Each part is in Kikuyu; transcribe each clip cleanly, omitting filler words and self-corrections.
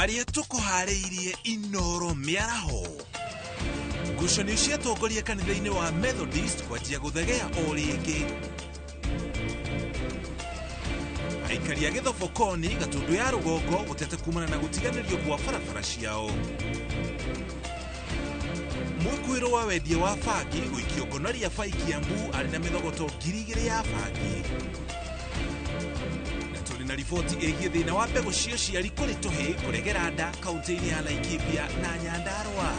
Marĩa tũkũharĩirie Inoro mĩaraho. Ngucanio cia atongoria kanitha-inĩ wa Methodist kwanjia gũthegea o rĩngĩ. Aikari a Gĩthobokoni Gatundu ya rũgongo gũteta kumana na gũtiganĩrio kwa barabara ciao. Mwĩkuĩrwo wa wendia wa bangi gũikio ngonoria bai Kiambu arĩ na mĩthogoto 2,000 ya bangi. Na tũrĩ na riboti ĩgiĩ thĩna wa mbegũ cia ũciari kũrĩ tũhĩ kũregera nda kaunti-inĩ ya Laikipia na Nyandarua.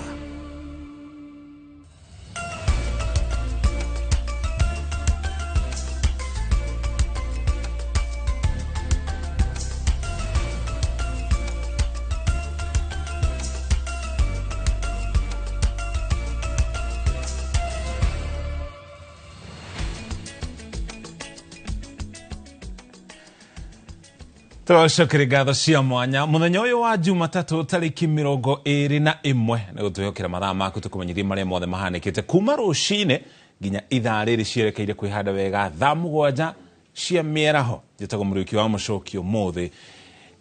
Tũcokere ngatho cia mwanya mũthenya ũyũ wa Jumatatũ tarĩki 21 nĩ gũtwĩhokera mathaa maku tũkũmenyithie marĩa mothe mahanĩkĩte kuma rũcinĩ nginya ithaa rĩrĩ cierekeire kwĩhanda wega thaa 7 cia mĩaraho. Njĩtagwo Mũrĩuki wa Mũcoki ũmũthĩ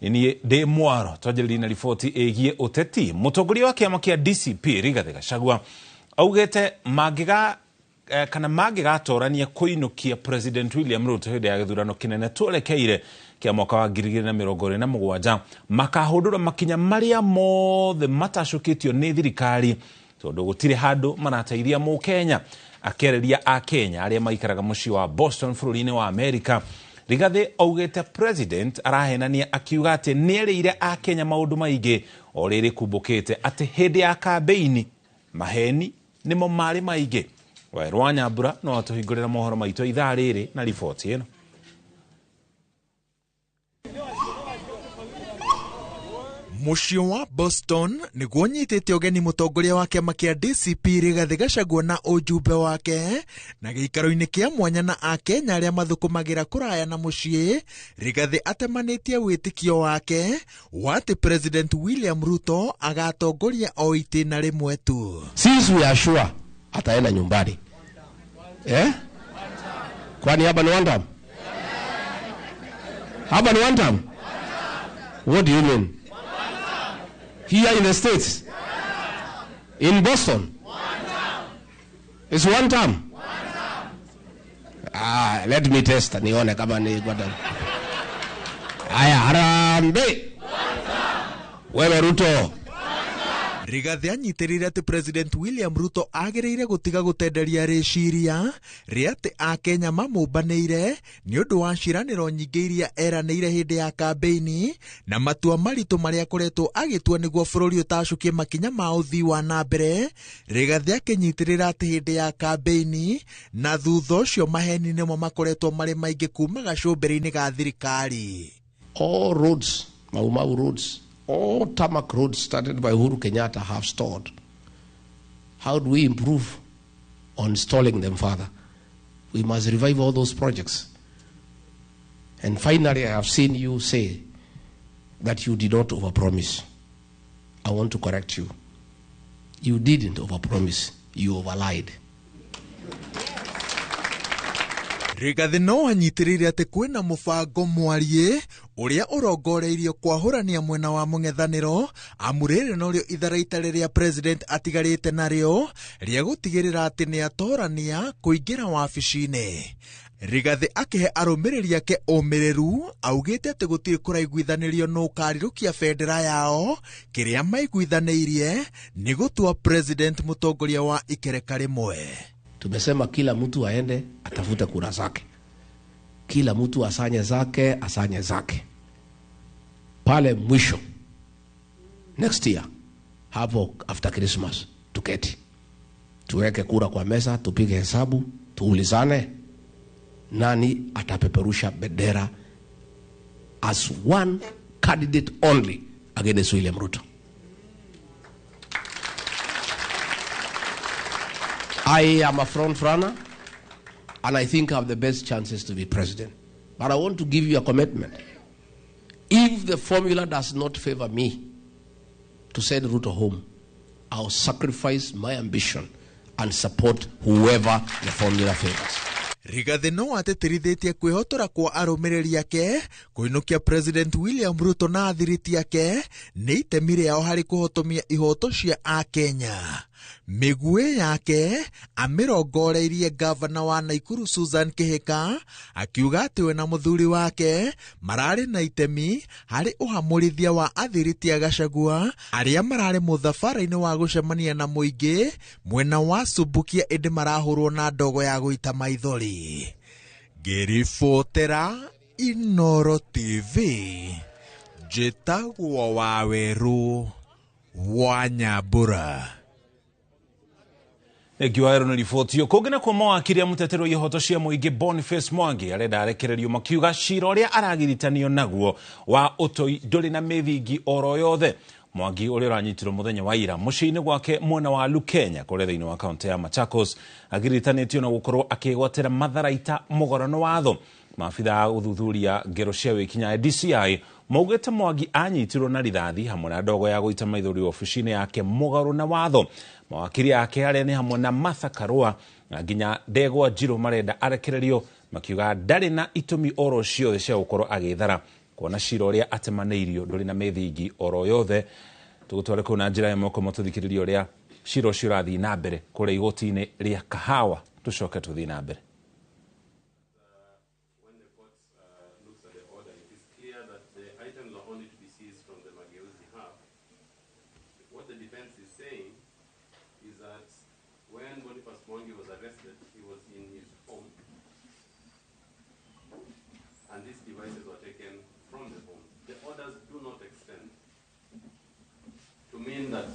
niĩ ndĩ mwaro. Twanjĩrĩrie na riboti ĩgiĩ ũteti. Mũtongoria wa kĩama kĩa DCP Rigathĩ Gachagua augĩte mangĩga kana mangĩgatorania kũinũkia President William Ruto hĩndĩ ya gĩthurano kĩnene twerekeire kĩa mwaka wa 2027 makahũndũra makinya marĩa mothe matacũkĩtio nĩ thirikari tondũ gũtirĩ handũ marateithia mũkenya. Akĩarĩria akenya arĩa maikaraga mũciĩ wa Boston bũrũri-inĩ wa Amerika, Rigathĩ augĩte President arahenania akiuga atĩ nĩerĩire akenya maũndũ maingĩ o rĩrĩ kumbũkĩte atĩ hĩndĩ ya kambeini maheni nĩmo marĩ maingĩ. Waweru wa Nyambura no atũhingũrĩra mohoro maitũ ithaa rĩrĩ na riboti ĩno. Mũciĩ wa Boston nĩguo nyitĩte ũgeni mũtongoria wa kĩama kĩa DCP Rigathĩ Gachagua na ũjumbe wake na gĩikaro-inĩ kĩa mwanya na akenya arĩa mathũkũmagĩra kũraya na mũciĩ. Rigathĩ atemanĩtie wĩtĩkio wake wa atĩ President William Ruto agatongoria o itĩna rĩmwe tu. Since we are sure ataenda nyumbani. Eh? Kwani hapa ni one term? Hapa ni one term? What do you mean? Here in the States? In Boston? It's one term? Ah, let me test nione kama ni one term. Aya, harambee. Wewe Ruto. Rigathĩ anyitĩrĩire atĩ President William Ruto agĩrĩire gũtiga gũtenderia rĩciria rĩa atĩ akenya mamũmbanĩire nĩ ũndũ wa ciĩranĩro nyingĩ iria eranĩire hĩndĩ ya kambeini na matua maritũ marĩa akoretwo agĩtua nĩguo bũrũri ũtacũkie makinya ma ũthii wa na mbere. Rigathĩ akĩnyitĩrĩra atĩ hĩndĩ ya kambeini na thutha ũcio maheni nĩmo makoretwo marĩ maingĩ kuma gacũmbĩrĩ-inĩ ga thirikari. All roads, Mau Mau roads, all tarmac roads started by Uhuru Kenyatta have stalled. How do we improve on stalling them further? We must revive all those projects. And finally, I have seen you say that you did not overpromise. I want to correct you. You didn't overpromise, you overlied. Rigathĩ no anyitĩrĩire atĩ kwĩna mũbango mwariĩ ũrĩa ũrongoreirio kwahũrania mwena wa mũng'ethanĩro amu rĩrĩ norĩo itharaita rĩrĩa President atigarĩte narĩo rĩa gũtigĩrĩra atĩ nĩatorania kũingĩra wabici-inĩ. Rigathĩ akĩhe arũmĩrĩri ake ũmĩrĩru augĩte atĩ gũtirĩ kũraiguithanĩrio nũ ũkarirũkia bendera yao, kĩrĩa maiguithanĩirie nĩ gũtua President mũtongoria wa ikereka rĩmwe. Tumesema kila mtu aende atafute kura zake, kila mtu asanye zake, asanye zake. Pale mwisho next year hapo after Christmas tuketi tuweke kura kwa meza, tupige hesabu, tuulizane nani atapeperusha bendera as one candidate only against William Ruto. I am a front runner and I think I have the best chances to be president. But I want to give you a commitment. If the formula does not favor me to send Ruto home, I'll sacrifice my ambition and support whoever the formula favors. Rigathi no atĩtĩrithĩtie kwĩhotora kwa arũmĩrĩri ake kũinũkia President William Ruto na athiriti ake nĩ itemi rĩao harĩ kũhotomia ihoto cia Akenya. Mĩguĩ yake amĩrongoreirie gavana wa Naikuru Susan Kihika akiuga atĩ we na mũthuri wake mararĩ na itemi harĩ ũhamũrithia wa athiriti a Gachagua arĩa mararĩ mũthabara-inĩ wa gũcemania na mũingĩ mwena wa Subukia ĩndĩ marahũrwo na ndogo ya gũita maithori. Ngĩribotera Inoro TV, njĩtagwo Wawerũ wa Nyambura. Thengiũ Wawerũ nĩ riboti ĩyo. Kũngĩ nakuo mawakiri a mũteteri wa ihoto cia mũingĩ Boniface Mwangi arenda arekererio makiuga cira ũrĩa aragiritanio naguo wa ũtoi ndũrĩ na mĩthingi oro yothe. Mwangi ũrĩa ũranyitirwo mũthenya wa ira mũciĩ-inĩ gwake mwena wa Lukenya kũrĩa thĩinĩ wa kaũntĩ ya Machakos agiritanĩtio na gũkorwo akĩgwatĩra matharaita mũgarano watho. Maabitha a gũthuthuria ngero cia wĩkinyaĩ DCI maugĩte Mwangi anyitirwo na rithathi hamwe na ndogo ya gũita maithori obici-inĩ yake mũgarũ na watho. Mawakiri ake arĩa nĩ hamwe na Martha Karua na nginya Ndegwa Njirũ marenda arekererio makiuga ndarĩ na itũmi oro ciothe cia gũkorwo agĩthara kuona cira ũrĩa atemanĩirio ndũrĩ na mĩthingi oro yothe. Tũgũtware kũu na njĩra ĩmwe kwa ĩmwe tũthikĩrĩrie ũrĩa cira ũcio ũrathiĩ na mbere kũrĩa igoti-inĩ rĩa Kahawa tũcoke tũthiĩ na mbere. What the defense is saying is that when Boniface Mwangi was arrested, he was in his home, and these devices were taken from the home. The orders do not extend to mean that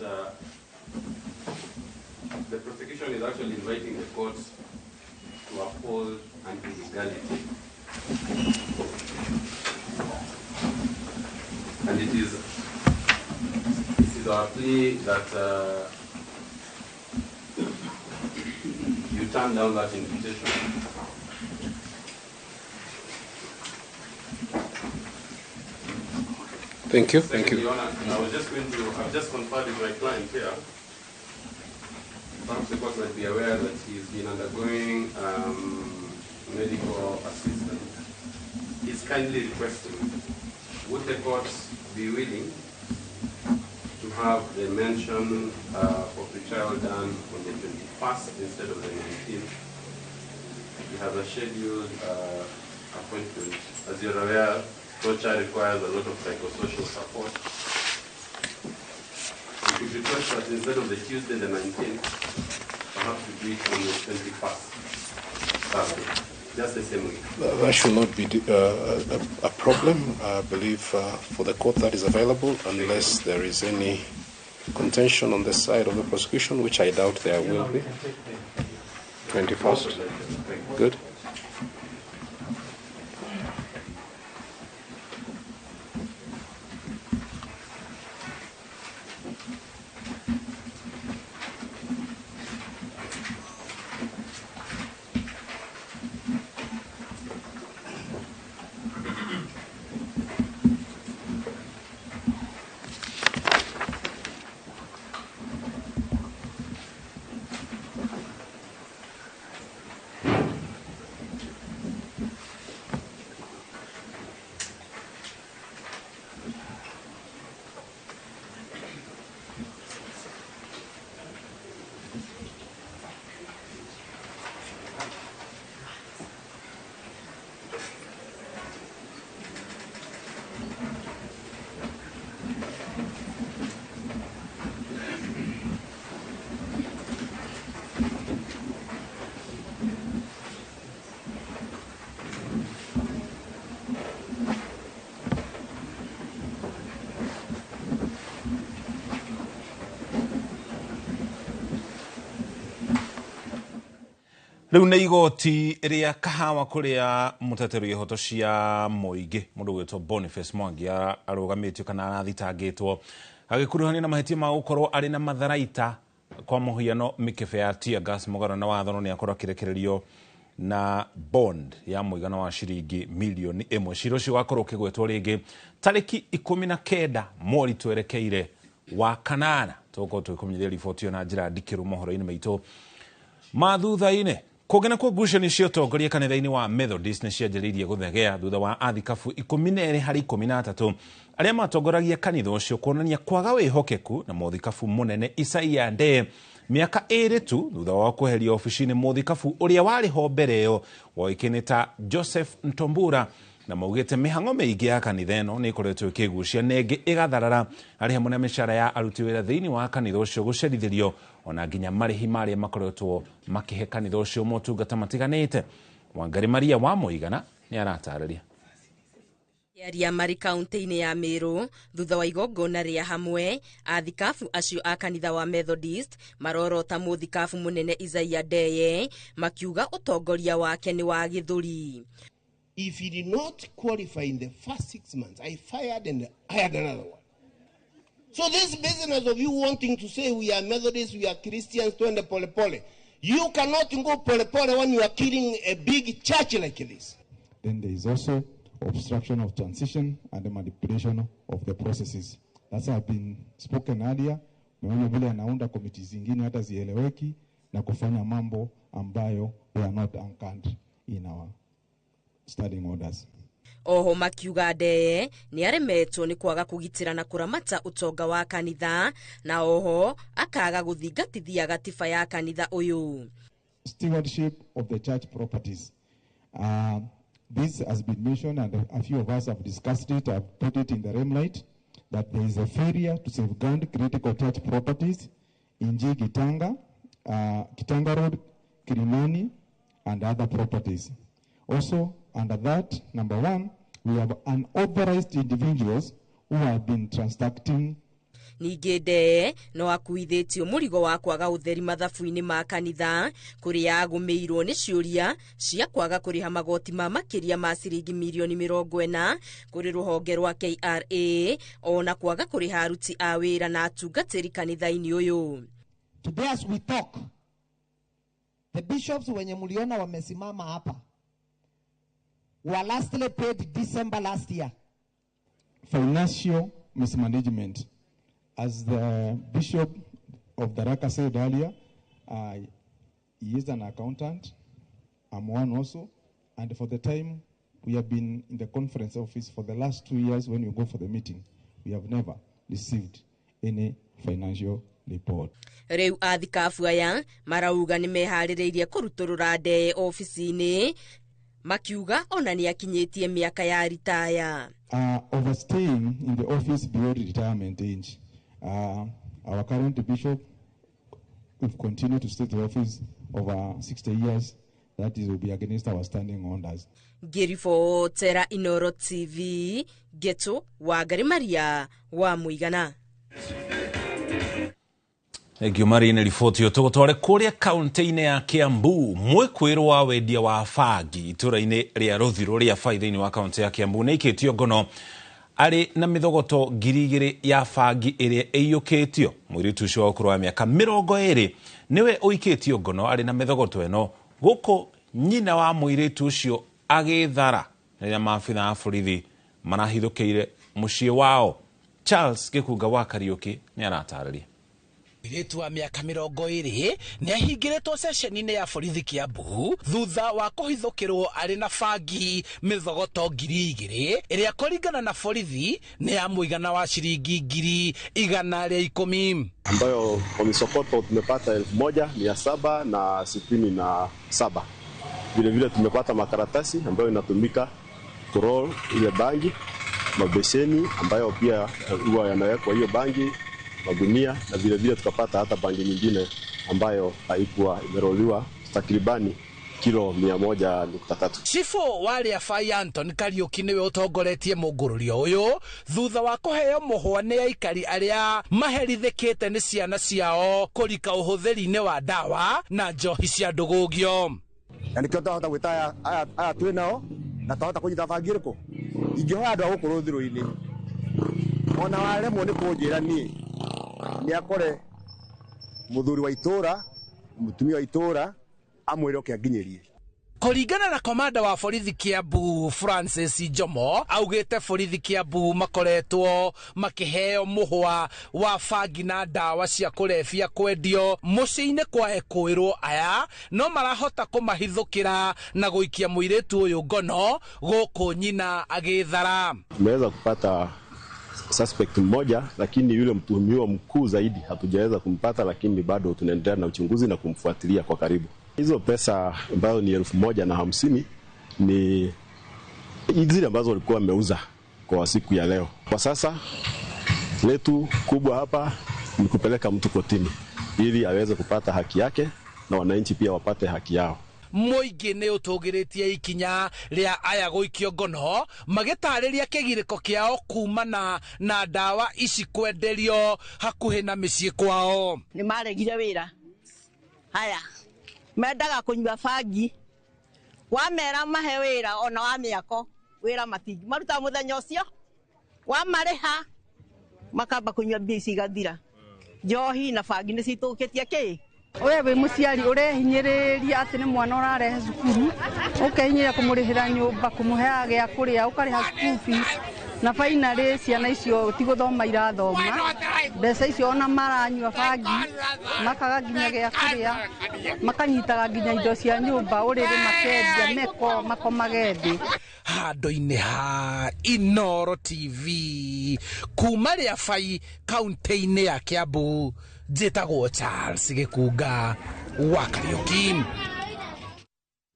the prosecution is actually inviting the court to uphold an illegality. And it is our plea that you turn down that invitation. Thank you. Thank you. Your Honor, I was just going to, I've just conferred with my client here. Perhaps the court might be aware that he's been undergoing medical assistance. He's kindly requesting, would the court be willing to have the mention for pretrial done on the 21st instead of the 19th? He has a scheduled appointment. As you're aware, torture requires a lot of psychosocial support. We could request that instead of the Tuesday, the 19th, perhaps we do it on the 21st, Thursday, just the same week. That should not be a problem, I believe, for the court that is available, unless there is any contention on the side of the prosecution, which I doubt there will be. 21st. Good. Rĩu nĩ igoti rĩa Kahawa kũrĩa mũteteri wa ihoto cia mũingĩ mũndũ ũgwĩtwo Boniface Mwangi arũgamĩtio kana arathitangĩtwo agĩkuruhanio na mahĩtia ma gũkorwo arĩ na matharaita kwa mũhiano mĩkebe ya tear gas mũgarũ na watho no nĩ akorwo akĩrekererio na bond ya mũigana wa ciringi milioni 1. Cira ũcio ũgakorwo ũkĩgwetwo rĩngĩ tarĩki 19 mweri twerekeire wa kanana. Tũgũkorwo tũgĩkũmenyithia riboti ĩyo na njĩra ndikĩru mohoro-inĩ maitũ ma thutha-inĩ. Kũngĩ nakuo ngucanio cia ũtongoria kanitha-inĩ wa Methodist nĩ cianjĩrĩirie gũthegea thutha wa athikabu 12 harĩ 13 arĩa matongoragia kanitha ũcio kuonania kwaga wĩhokeku na mũthikabu mũnene Isaiah Ndee mĩaka 2 tu thutha wa kweherio obici-inĩ mũthikabu ũrĩa warĩ ho mbere ĩyo woĩkaine ta Joseph Ntombura, na maugĩte mĩhang'o mĩingĩ ya kanitha ĩno nĩ ĩkoretwo ĩkĩgucia na ĩngĩ ĩgatharara arĩ hamwe na mĩcara ya aruti wĩra thĩinĩ wa kanitha ũcio gũcerithĩrio ona nginya marĩhi marĩa makoretwo makĩhe kanitha ũcio motungata matiganĩte. Wangari Maria wa Mũigana nĩ aratarĩria. Aria marĩ kaunti-inĩ ya Meru thutha wa igongona rĩa hamwe, athikabu acio a kanitha wa Methodist marorota mũthikabu mũnene Isaiah Ndeye makiuga ũtongoria wake nĩ wa gĩthũri. If he did not qualify in the first 6 months, I fired and hired another one. So this business of you wanting to say we are Methodists, we are Christians, twende pole pole. You cannot go pole pole when you are killing a big church like this. Then there is also obstruction of transition and the manipulation of the processes. That's have been spoken earlier. Umeona vile anaunda committees zingine hata zieleweki na kufanya mambo ambayo they are not anchored in our standing orders. Oho makiuga Ndeye nĩ aremetwo nĩ kwaga kũgitĩra na kũramata ũtonga wa kanitha na oho akaga gũthingatithia gatiba ya kanitha ũyũ. Stewardship of the church properties. This has been mentioned and a few of us have discussed it. I've put it in the limelight that there is a failure to safeguard critical church properties in G. Gitanga, Gitanga Road, Kilimani, and other properties. Also, under that, number one, we have unauthorized individuals who have been transacting. Ningĩ Ndeye no akuithĩtio mũrigo wa kwaga ũtheri mathabu-inĩ ma kanitha kũrĩa agũmĩirwo nĩ ciũria cia kwaga kũrĩha magoti ma makĩria ma ciringi mirioni 40 kũrĩ rũhonge rwa KRA ona kwaga kũrĩha aruti a wĩra na atungatĩri kanitha-inĩ ũyũ. Today as we talk, the bishops wenye mliona wamesimama hapa were lastly paid December last year. Financial mismanagement. As the Bishop of Tharaka said earlier, he is an accountant. I'm one also. And for the time we have been in the conference office for the last 2 years when we go for the meeting, we have never received any financial report. Rĩu athikabu aya marauga nĩ meharĩrĩirie kũrutũrũra Ndeye ofici-inĩ makiuga ona nĩ akinyĩtie mĩaka ya ritaya. Overstaying in the office beyond retirement age. Our current bishop, if continue to stay in the office over 60 years, that is will be against our standing orders. Ngĩribotera Inoro TV, Geto Wangari Maria wa Mũigana. Thank you Maria nĩ riboti ĩyo. Tũgũtware kũrĩa kaunti-inĩ ya Kiambu. Mwĩkwĩrwo wa wendia wa bangi itũra-inĩ rĩa Rũthirũ rĩa Bai thĩinĩ wa kaunti ya Kiambu nĩ aikĩtio ngono arĩ na mĩthogoto 2,000 ya bangi ĩrĩa ĩiyũkĩtio. Mũirĩtu ũcio wa ũkũrũ wa mĩaka 20 nĩwe ũikĩtio ngono arĩ na mĩthogoto ĩno gũkũ nyina wa mũirĩtu ũcio agĩthara rĩrĩa maabitha a borithi marahithũkĩire mũciĩ wao. Charles Gĩkunga wa Kariũki nĩ aratarĩria. Mũirĩtu wa mĩaka 20 nĩ ahingĩrĩtwo ceceni-inĩ ya borithi Kiambu thutha wa kũhithũkĩrwo arĩ na bangi mĩthogoto 2,000 ĩrĩa kũringana na borithi nĩ ya mũigana wa ciringi 110,000 ambayo kwa misokoto tumepata 1767. Vile vile tumepata makaratasi ambayo inatumika kuroll ile bangi, mabeseni ambayo pia huwa yanawekwa hiyo bangi, magunia, na vile vile tukapata hata bangi nyingine ambayo haikuwa imeroliwa takribani kilo 100.3. Chifu wa Bai Anton Kariuki niwe utongoretie mũngũrũrio ũyũ thutha wa kũheo mũhwa nĩ aikari arĩa maherithĩkĩte nĩ ciana ciao kũrika ũhũthĩri-inĩ wa ndawa na njohi cia ndũgũgio. Na nĩkĩo twahota gwĩta aya twĩ nao na twahota kũnyita bangi ĩrĩkũ. Ingĩhoya andũ a gũkũ Rũthirũ-inĩ ona waremwo nĩ kũnjĩra niĩ nĩ akore mũthuri wa itũra, mũtumia wa itũra amwĩre oke anginyĩrie. Kũringana na komanda wa borithi Kiambu Francis Njomo, augĩte borithi Kiambu makoretwo makĩheo mũhwa wa bangi na ndawa cia kũrebia kwendio mũciĩ-inĩ kwa ekũĩrwo aya, no marahota kũmahithũkĩra na gũikia mũirĩtu ũyũ ngono gũkũ nyina agĩthara. Tumeweza kupata suspect mmoja, lakini yule mtuhumiwa mkuu zaidi hatujaweza kumpata, lakini bado tunaendelea na uchunguzi na kumfuatilia kwa karibu. Hizo pesa ambazo ni 1,050 ni zile ambazo walikuwa wameuza kwa siku ya leo. Kwa sasa letu kubwa hapa ni kupeleka mtu kotini ili aweze kupata haki yake na wananchi pia wapate haki yao. Mũingĩ nĩ ũtũgĩrĩtie ikinya rĩa aya gũikio ngono magĩtarĩria kĩgirĩko kĩao kumana na ndawa ici kwenderio hakuhĩ na mĩciĩ kwao. Nĩ maregire wĩra haya, mendaga kũnyua bangi, wamera mahe wĩra ona wa mĩako wĩra matingi maruta mũthenya ũcio, wamarĩha makamba kũnyua mbia ici igathira. Njohi na bangi nĩ citũkĩtie kĩ. We wĩ mũciari ũrehinyĩrĩria atĩ nĩ mwana ũrarehe cukuru, ũkehinyĩrĩria kũmũrĩhĩra nyũmba, kũmũheaga gĩa kũrĩa, ũkarĩha school fees, na finally ciana icio ti gũthoma irathoma, mbeca icio ona maranyua bangi makaga nginya gĩa kũrĩa, makanyitaga nginya indo cia nyũmba, ũrĩrĩ makendia, meko makomage thĩ. Handũ-inĩ ha Inooro TV kuma Rĩabai kaunti-inĩ ya Kiambu, njĩtagwo Charles Gĩkunga wa Kariũki.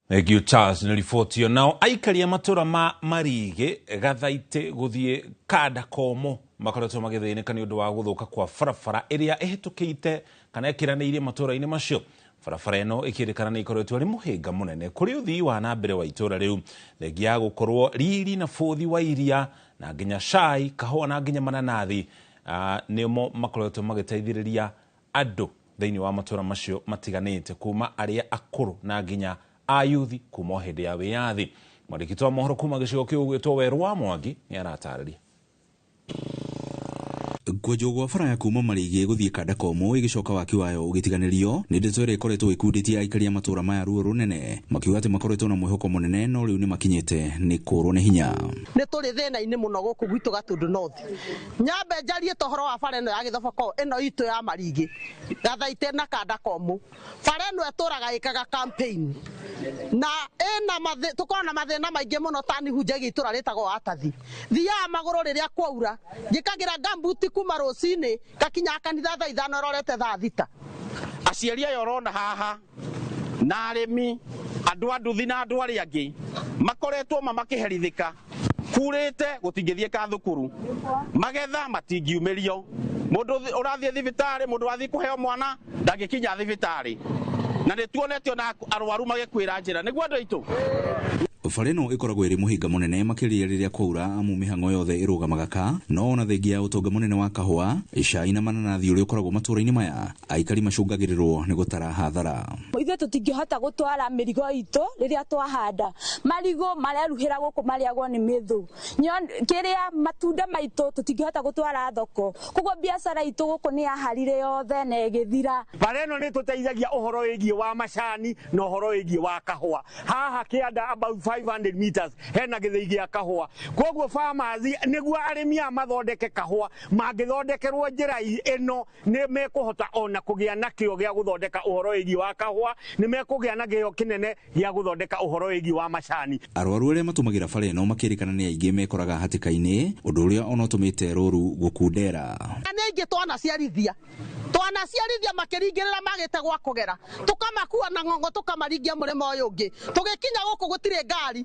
Thank you Charles nĩ riboti ĩyo. Nao aikari a matũra ma Marigĩ Gathaitĩ gũthiĩ Kanda Komo makoretwo magĩthĩnĩka nĩ ũndũ wa gũthũka kwa barabara ĩrĩa ĩhĩtũkĩte kana ĩkĩranĩirie matũra-inĩ macio. Barabara ĩno ĩkĩrĩkana nĩ ĩkoretwo ĩrĩ mũhĩnga mũnene kũrĩ ũthii wa na mbere wa itũra rĩu, thengia ya gũkorwo riri na bũthi wa iria na nginya cai, kahũa na nginya mananathi nĩmo makoretwo magĩteithĩrĩria andũ thĩinĩ wa matũra macio matiganĩte, kuma arĩa akũrũ na nginya ayuthi kuma hĩndĩ ya wĩyathi. Mwandĩki wa mohoro kuma gĩcigo kĩu gwĩtwo Werũ wa Mwangi nĩ aratarĩria. Kwenjwo gwa bara ya kuma Marigĩ gũthiĩ Kanda Komo ĩgĩcoka waki wayo ũgĩtiganĩrio nĩ ndeto ĩrĩa ĩkoretwo ĩkundĩtie aikari a matũra maya ruo rũnene, makiuga atĩ makoretwo na mwĩhoko mũnene no rĩu nĩ makinyĩte nĩ kũrwo nĩ hinya. Nĩ tũrĩ thĩna-inĩ mũno gũkũ gwitũ Gatundu North. Nyambe njarie tohoro wa bara ĩno ya gĩthoboko ĩno itũ ya Marigĩ Gathaitĩ na Kanda Komo. Bara ĩno ĩtũraga ĩkaga campaign na ĩna tũkoragwo na mathĩna maingĩ mũno ta nĩ hunjagia itũra rĩtagwo Atathi. Thiaga magũrũ rĩrĩa kwaura, njĩkagĩra gambuti kuma rũcinĩ ngakinya kanitha thaa 5 rorete thaa 6. Aciari aya ũrona haha na arĩmi, andũ a nduthi na andũ arĩa angĩ makoretwo makĩherithĩka, kurĩte gũtingĩthiĩka thukuru, magetha matingiumĩrio, mũndũ ũrathiĩ thibitarĩ, mũndũ wathiĩ kũheo mwana ndangĩkinya thibitarĩ, na nĩ tuonete ona arwaru magĩkuĩra njĩra. Nĩguo andũ aitũ. Bara ĩno ĩkoragwo ĩrĩ mũhĩnga mũnene makĩria rĩrĩa kwaura, amu mĩhang'o yothe ĩrũgamaga ka, no ona thengia ya ũtonga mũnene wa kahũa, cai na mananathi ũrĩa ũkoragwo matũra-inĩ maya, aikari macũngagĩrĩrwo nĩ gũtara hathara. Ithuĩ tũtingĩhota gũtwara mĩrigo itũ rĩrĩa twahanda, marigũ mareruhĩra gũkũ marĩagwo nĩ mĩthũ, kĩrĩa matunda maitũ tũtingĩhota gũtwara thoko, koguo biacara itũ gũkũ nĩ yaharire yothe na ĩgĩthira. Bara ĩno nĩ ĩtũteithagia ũhoro wĩgiĩ wa macani na ũhoro wĩgiĩ wa kahũa. Haha kĩanda about 500 meters hena gĩthĩi gĩa kahũa, koguo farmers nĩguo arĩmi aya mathondeke kahũa mangĩthondekerwo njĩra ĩno nĩ mekũhota ona kũgĩa na kĩo gĩa gũthondeka ũhoro wĩgiĩ wa kahũa, nĩ mekũgĩa na kĩo kĩnene gĩa gũthondeka ũhoro wĩgiĩ wa macani. Arwaru arĩa matũmagĩra bara ĩno makĩrĩkana nĩ aingĩ mekoraga hatĩka-inĩ, ũndũ ũrĩa ona ũtũmĩte rũru gũkundera. Nĩ aingĩ twanaciarithia makĩringĩrĩra magĩte gwa kũgera, tũkamakua na ng'ong'o tũkamaringia mũrĩmo ũyũ ũngĩ, tũgĩkinya gũkũ gũtirĩ ngari,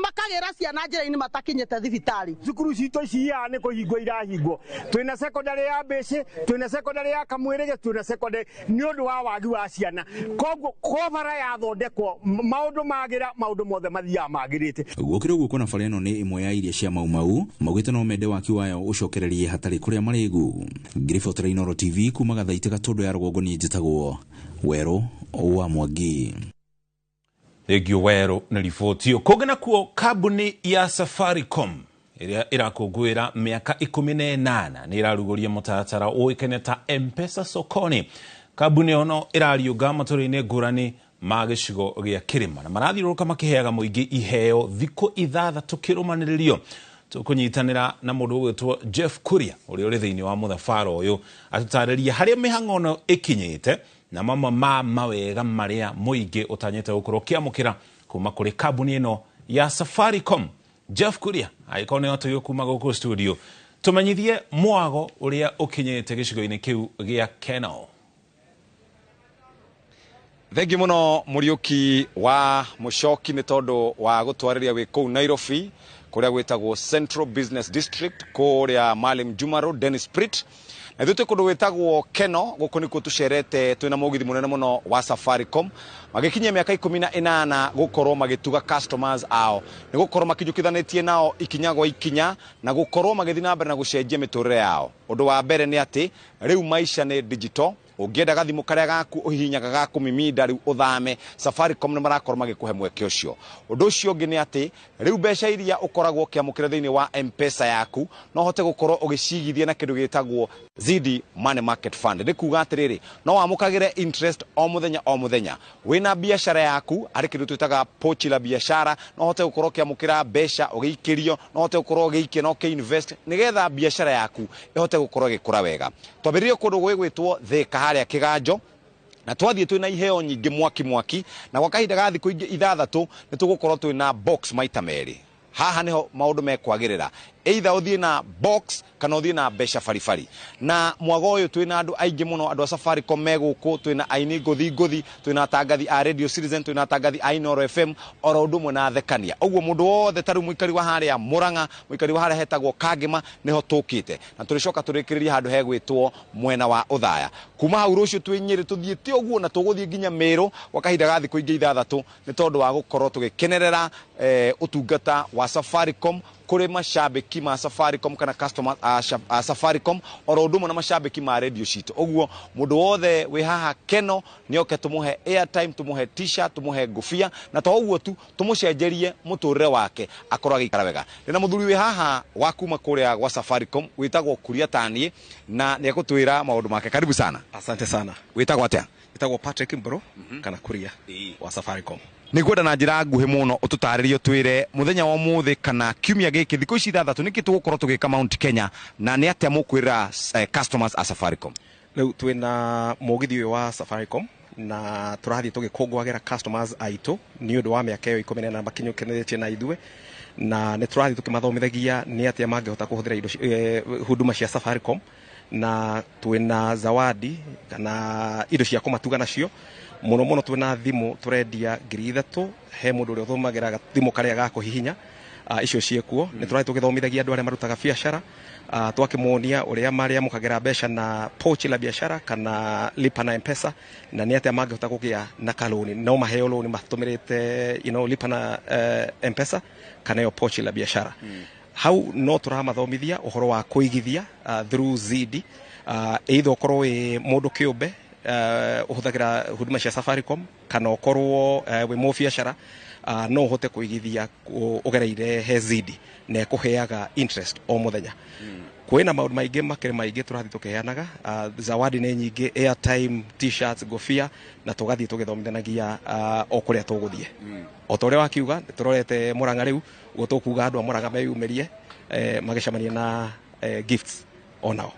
makagĩra ciana njĩra-inĩ matakinyĩte thibitarĩ. Cukuru citũ ici haha nĩ kũhingwo irahingwo, twĩna secondary ya Mbĩcĩ, twĩna secondary ya Kamwĩrĩgĩ, twĩna secondary nĩ ũndũ wa wagi wa ciana, koguo ko bara yathondekwo maũndũ magĩra, maũndũ mothe mathiaga magĩrĩte. Gũkĩrĩ ũguo kuona bara ĩno nĩ ĩmwe ya iria cia Mau Mau, maugĩte no mende waki wayo ũcokererie hatarĩ kũrĩa marĩgu. Ngĩribotera Inooro TV kuma Gathaitĩ Gatundu ya rũgongo, niĩ njĩtagwo Werũ wa Mwangi. Thengiũ Werũ nĩ riboti ĩyo. Kũngĩ nakuo kambuni ya Safaricom ĩrĩa ĩrakũngũĩra mĩaka 18 nĩ ĩrarugũria mũtaratara ũĩkaine ta M-Pesa Sokoni. Kambuni ĩyo no ĩrariũnga matũra-inĩ ngũrani Ma gĩcigo gĩa kĩrĩma na marathiũrũrũka makĩheaga mũingĩ iheo thikũ 6 kĩrũmanĩrĩrio. Tũkũnyitanĩra na mũndũ ũgwĩtwo Jeff Kuria ũrĩa ũrĩ thĩinĩ wa mũthabara ũyũ atũtarĩrie harĩa mĩhang'o ĩno ĩkinyĩte na mamwe ma mawega marĩa mũingĩ ũtanyĩte gũkorwo ũkĩamũkĩra kuma kũrĩ kambuni ĩno ya Safaricom. Jeff Kuria, angĩkorwo nĩ watũigua kuma gũkũ studio, tũmenyithie mwago ũrĩa ũkinyĩte gĩcigo-inĩ kĩu gĩa Kenol. Thengi muno Muriuki wa Mucoki nĩ tondũ wa gũtwarĩria wĩ kũu Nairobi kũrĩa gwĩtagwo Central Business District kũrĩa Maalim Juma Road, Dennis Pritt. Na ithuĩ twĩ kũndũ gwĩtagwo Keno, gũkũ nĩkuo tũcerete twĩna mũgithi mũnene mũno wa Safaricom magĩkinyia mĩaka 18 gũkorwo magĩtuga customers ao, nĩ gũkorwo makinyũkithanĩtie nao ikinya gwa ikinya na gũkorwo magĩthiĩ na mbere na gũcenjia mĩtũrĩre yao. Ũndũ wa mbere nĩ atĩ rĩu maica nĩ digital. Ũngĩenda gathimũ karĩa gaku ũhihinyaga ga kũmiminda rĩu ũthame, Safaricom nĩ marakorwo magĩkũhe mweke ũcio. Ũndũ ũcio ũngĩ nĩ atĩ rĩu mbeca iria ũkoragwo ũkĩamũkĩra thĩinĩ wa M-Pesa yaku no ũhote gũkorwo ũgĩcigithia na kĩndũ gĩtagwo Zidi Money Market Fund. Nĩ kuga atĩrĩrĩ, no wamũkagĩre interest o mũthenya o mũthenya. Wĩna biacara yaku harĩ kĩndũ twĩtaga pochi la biashara, no ũhote gũkorwo ũkĩamũkĩra mbeca ũgĩikĩrio, no ũhote gũkorwo ũgĩikia na ũkĩ-invest nĩgetha biacara yaku ĩhote gũkorwo ĩgĩkũra wega. Twambĩrĩrie kũndũ gwĩgwĩtwo Thika harĩa Kĩganjo, na twathiĩ twĩna iheo nyingĩ mwaki mwaki, na gwa kahinda ga thikũ ingĩ 6 nĩ tũgũkorwo twĩna box maita merĩ. Haha nĩho maũndũ mekwagĩrĩra, either ũthiĩ na box kana ũthiĩ na mbeca baribari. Na mwago ũyũ twĩna andũ aingĩ mũno, andũ a Safaricom me gũkũ, twĩna aini ngũthi ngũthi, twĩna atangathi a Radio Citizen, twĩna atangathi a Inooro FM, oro ũndũ ũmwe na athekania. Ũguo mũndũ wothe ta rĩu mũikari wa harĩa Murang'a, mũikari wa harĩa hetagwo Kangema, nĩho tũkĩte. Na tũrĩcoka tũrĩkĩrĩrie handũ hegwĩtwo mwena wa Othaya. Kuma hau rũciũ twĩ Nyĩrĩ tũthiĩte ũguo na tũgũthiĩ nginya Meru gwa kahinda ga thikũ ingĩ 6 nĩ tondũ wa gũkorwo tũgĩkenerera ũtungata wa Safaricom kũrĩ macambĩki ma Safaricom kana customer a Safaricom oro ũndũ ũmwe na macambĩki ma radio citũ. Ũguo mũndũ wothe wĩ haha Keno nĩoke tũmũhe airtime, tũmũhe t-shirt, tũmũhe ngũbia, na to ũguo tu tũmũcenjerie mũtũrĩre wake akorwo agĩikara wega. Ndĩna mũthuri wĩ haha wa kuma kũrĩa gwa Safaricom wĩtagwo Kuria Tanie na nĩegũtwĩra maũndũ make. Karibu sana. Asante sana. Wĩtagwo atĩa? Wĩtagwo Patrick Mburu kana Kuria wa Safaricom. Nĩngwenda na njĩra nguhĩ mũno ũtũtarĩrie ũtwĩre mũthenya wa ũmũthĩ kana kiumia gĩkĩ thikũ ici 6 nĩkĩ tũgũkorwo tũgĩka Mount Kenya na nĩ atĩa mũkwĩra customers a Safaricom. Rĩu twĩna mũgithi ũyũ wa Safaricom na tũrathiĩ tũgĩkũngũagĩra customers aitũ nĩ ũndũ wa mĩaka ĩyo 18 makinyũkanĩtie na ithuĩ, na nĩ tũrathiĩ tũkĩmathomithagia nĩ atĩa mangĩhota kũhũthĩra indo huduma cia Safaricom, na twĩna zawadi kana indo cia kũmatuga nacio. Mũno mũno twĩna thimũ tũrendia 3,000 he mũndũ ũrĩa ũthomagĩra thimũ karĩa ga kũhihinya, icio ciĩkuo. Nĩ tũrathiĩ tũgĩthomithagia andũ arĩa marutaga biacara, twakĩmonia ũrĩa marĩamũkagĩra mbeca na pochi la biashara kana lipa na M-Pesa, na nĩ atĩa mangĩhota kũgĩa na kalũni, no maheo lũni matũmĩrĩte lipa na M-Pesa kana ĩyo pochi la biashara. Hau no tũramathomithia ũhoro wa kũigithia through Zidi, either ũkorwo wĩ mũndũ kĩũmbe ũhũthagĩra huduma cia Safaricom kana ũkorwo wĩ mũbiacara, no ũhote kũigithia ũgereire he Zidi na ĩkũheaga interest o mũthenya. Kwĩna maũndũ maingĩ makĩrĩ maingĩ tũrathiĩ tũkĩheanaga, zawadi nĩ nyingĩ, airtime, t-shirts, ngũbia, na tũgathiĩ tũgĩthomithanagia o kũrĩa tũgũthiĩ. O ta ũrĩa wakiuga, tũrorete Murang'a rĩu, ũguo tũkuga andũ a Murang'a meyumĩrie magĩcemania na gifts onao.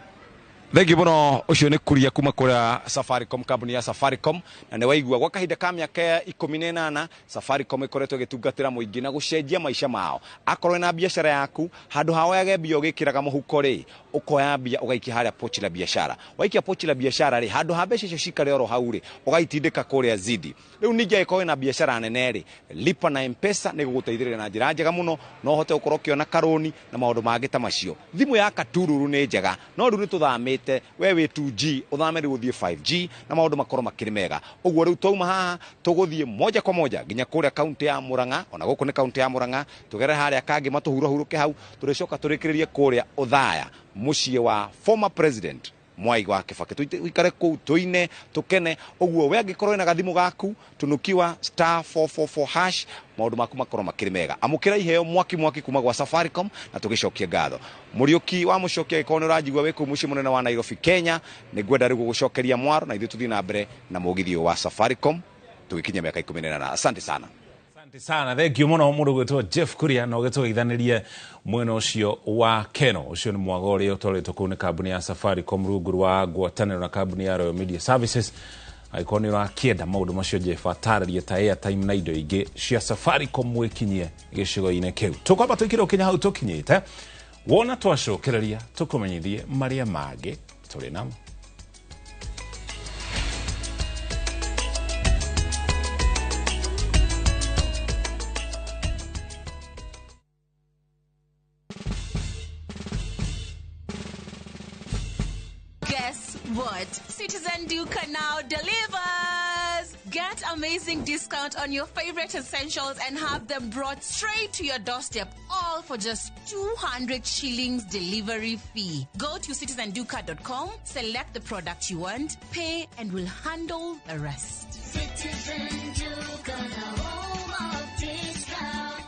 Thengi mũno. Ũcio nĩ Kuria kuma kũrĩa Safaricom, kambuni ya Safaricom, na nĩ waigua gwa kahinda ka mĩaka 18 Safaricom ĩkoretwo ĩgĩtungatĩra mũingĩ na gũcenjia maica mao. Akorwo na biacara yaku, handũ ha woyage mbia ũgĩkĩraga mũhuko rĩ, ũkoya mbia ũgaikia harĩa pochi la biashara. Waikia pochi la biashara rĩ, handũ ha mbeca icio cikare oro hau rĩ, ũgaitindĩka kũrĩa Zidi. Rĩu ningĩ angĩkorwo wĩna biacara nene rĩ, lipa na M-Pesa nĩ gũgũteithĩrĩria na njĩra njega mũno, no ũhote gũkorwo ũkĩona karũni na maũndũ mangĩ ta macio. Thimũ ya katururu nĩ njega, no rĩu nĩ tũthamĩte, we wĩ 2G ũthame rĩu ũthiĩ 5G na maũndũ makorwo makĩrĩ mega. Ũguo rĩu twauma haha tũgũthiĩ moja kwa moja nginya kũrĩa kaunti ya Murang'a, ona gũkũ nĩ kaunti ya Murang'a, tũgerere harĩa Kangema tũhurahurũke hau, tũrĩcoka tũrĩkĩrĩrie kũrĩa Othaya, mũciĩ wa former president Mwai wa Kibaki. Tuikare kũu tũine tũkene. Ũguo we angĩkorwo wĩna gathimũ gaku, tunukiwa *444# maũndũ maku makorwo makĩrĩ mega. Amũkĩra iheo mwaki mwaki kuma gwa Safaricom na tũgĩcokie ngatho. Mũriũki wa Mũcoki, angĩkorwo nĩ ũranjigua wĩ kũu mũciĩ mũnene wa Nairobi, Kenya, nĩ ngwenda rĩu gũgũcokeria mwaro na ithuĩ tũthiĩ na mbere na mũgithi ũyũ wa Safaricom. Tũgĩkinyia mĩaka 18. Asante sana. Asante sana, thank you muno mundu gwitwo Jeff Kuria na ũgĩtũgeithanirie mwena ũcio wa Keno. Ũcio nĩ mwago ũrĩa ũtwarĩtwo kũu nĩ kambuni ya Safaricom rungu rwa ngwatanĩro na kambuni ya Royal Media Services. Angĩkorwo nĩ ũrakĩenda maũndũ macio Jeff atarĩrie ta airtime na indo ingĩ cia Safaricom mwĩkinyie gĩcigo-inĩ kĩu. Tũkwamba tũikire ũkinya hau tũkinyĩte, wona twacokereria tũkũmenyithie marĩa mangĩ tũrĩ namo. Guess what? Citizen Duka now delivers! Get amazing discount on your favorite essentials and have them brought straight to your doorstep, all for just 200 shillings delivery fee. Go to citizenduka.com, select the product you want, pay, and we'll handle the rest. Citizen Duka, the home of discount.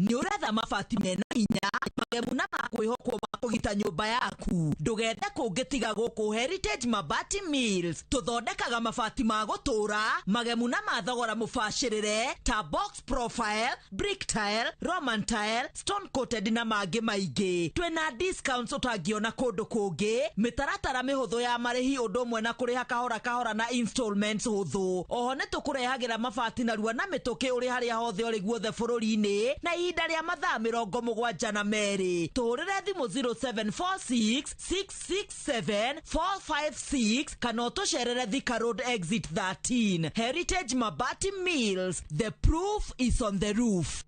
Nĩ ũretha mabati mena hinya magemu na makwĩhokwo ma kũgita nyũmba yaku. Ndũgethe kũngĩ tiga gũkũ Heritage Mabati Mills. Tũthondekaga mabati ma gũtũũra magemu na ma thogora mũbacĩrĩre ta box profile, brick tile, roman tile, stone coated na mangĩ maingĩ. Twĩna discounts ũtangĩona kũndũ kũngĩ, mĩtaratara mĩhũthũ ya marĩhi ũndũ ũmwe na kũrĩha kahora kahora na installments hũthũ. Oho nĩ tũkũrehagĩra mabati narua na mĩtũkĩ ũrĩ harĩa hothe ũrĩ guothe bũrũri-inĩ na ihinda rĩa mathaa 72. Tũhũrĩre thimũ 0746 667 456 kana ũtũcerere Thika Road exit 13. Heritage Mabati Mills, the proof is on the roof.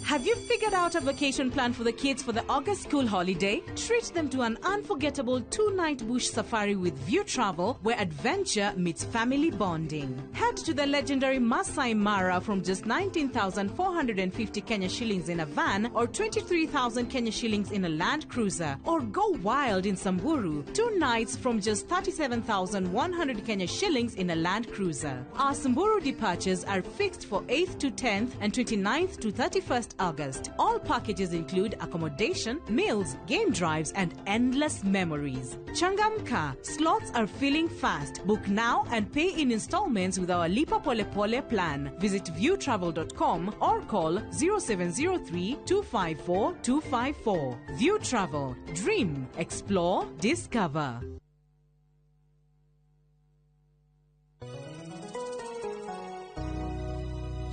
Have you figured out a vacation plan for the kids for the August school holiday? Treat them to an unforgettable 2-night bush safari with View Travel, where adventure meets family bonding. Head to the legendary Masai Mara from just 19,450 Kenya shillings in a van or 23,000 Kenya shillings in a Land Cruiser. Or go wild in Samburu, 2 nights from just 37,100 Kenya shillings in a Land Cruiser. Our Samburu departures are fixed for 8th to 10th and 29th to 31st August. All packages include accommodation, meals, game drives, and endless memories. Changamka, slots are filling fast. Book now and pay in installments with our Lipa Pole Pole plan. Visit viewtravel.com or call 0703 254 254. View Travel. Dream, explore, discover.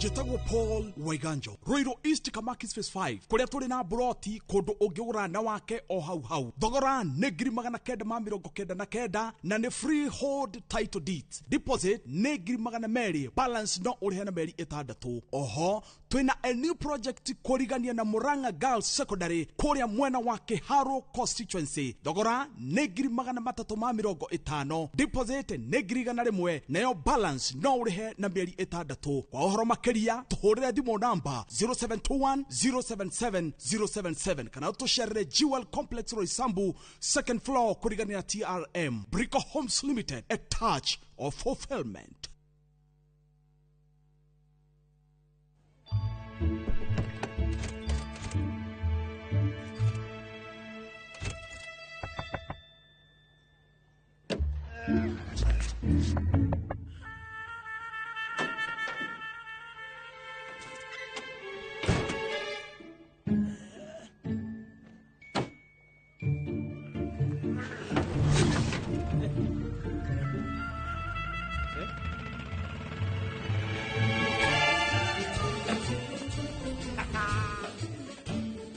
Njĩtagwo Paul Waiganjo, Ruiru East Kamakis Phase 5, kũrĩa tũrĩ na buroti kũndũ ũngĩgũra na wake o hau hau. Thogora nĩ 999 na nĩ freehold title deeds. Deposit nĩ 200,000, balance no ũrĩhe na mĩeri 6. Oho twĩna a new project kũrigania na Murang'a Girls Secondary kũrĩa mwena wa Kĩharũ constituency. Thogora nĩ 350,000, deposit nĩ 100,000, nayo balance no ũrĩhe na mĩeri 6. Kwa ũhoro makĩria tũhũrĩre thimũ namba 0721 077 077 kana ũtũcerere Jewel Complex Roysambu second floor kũrigania na TRM. Brico Homes Limited, a touch of fulfillment.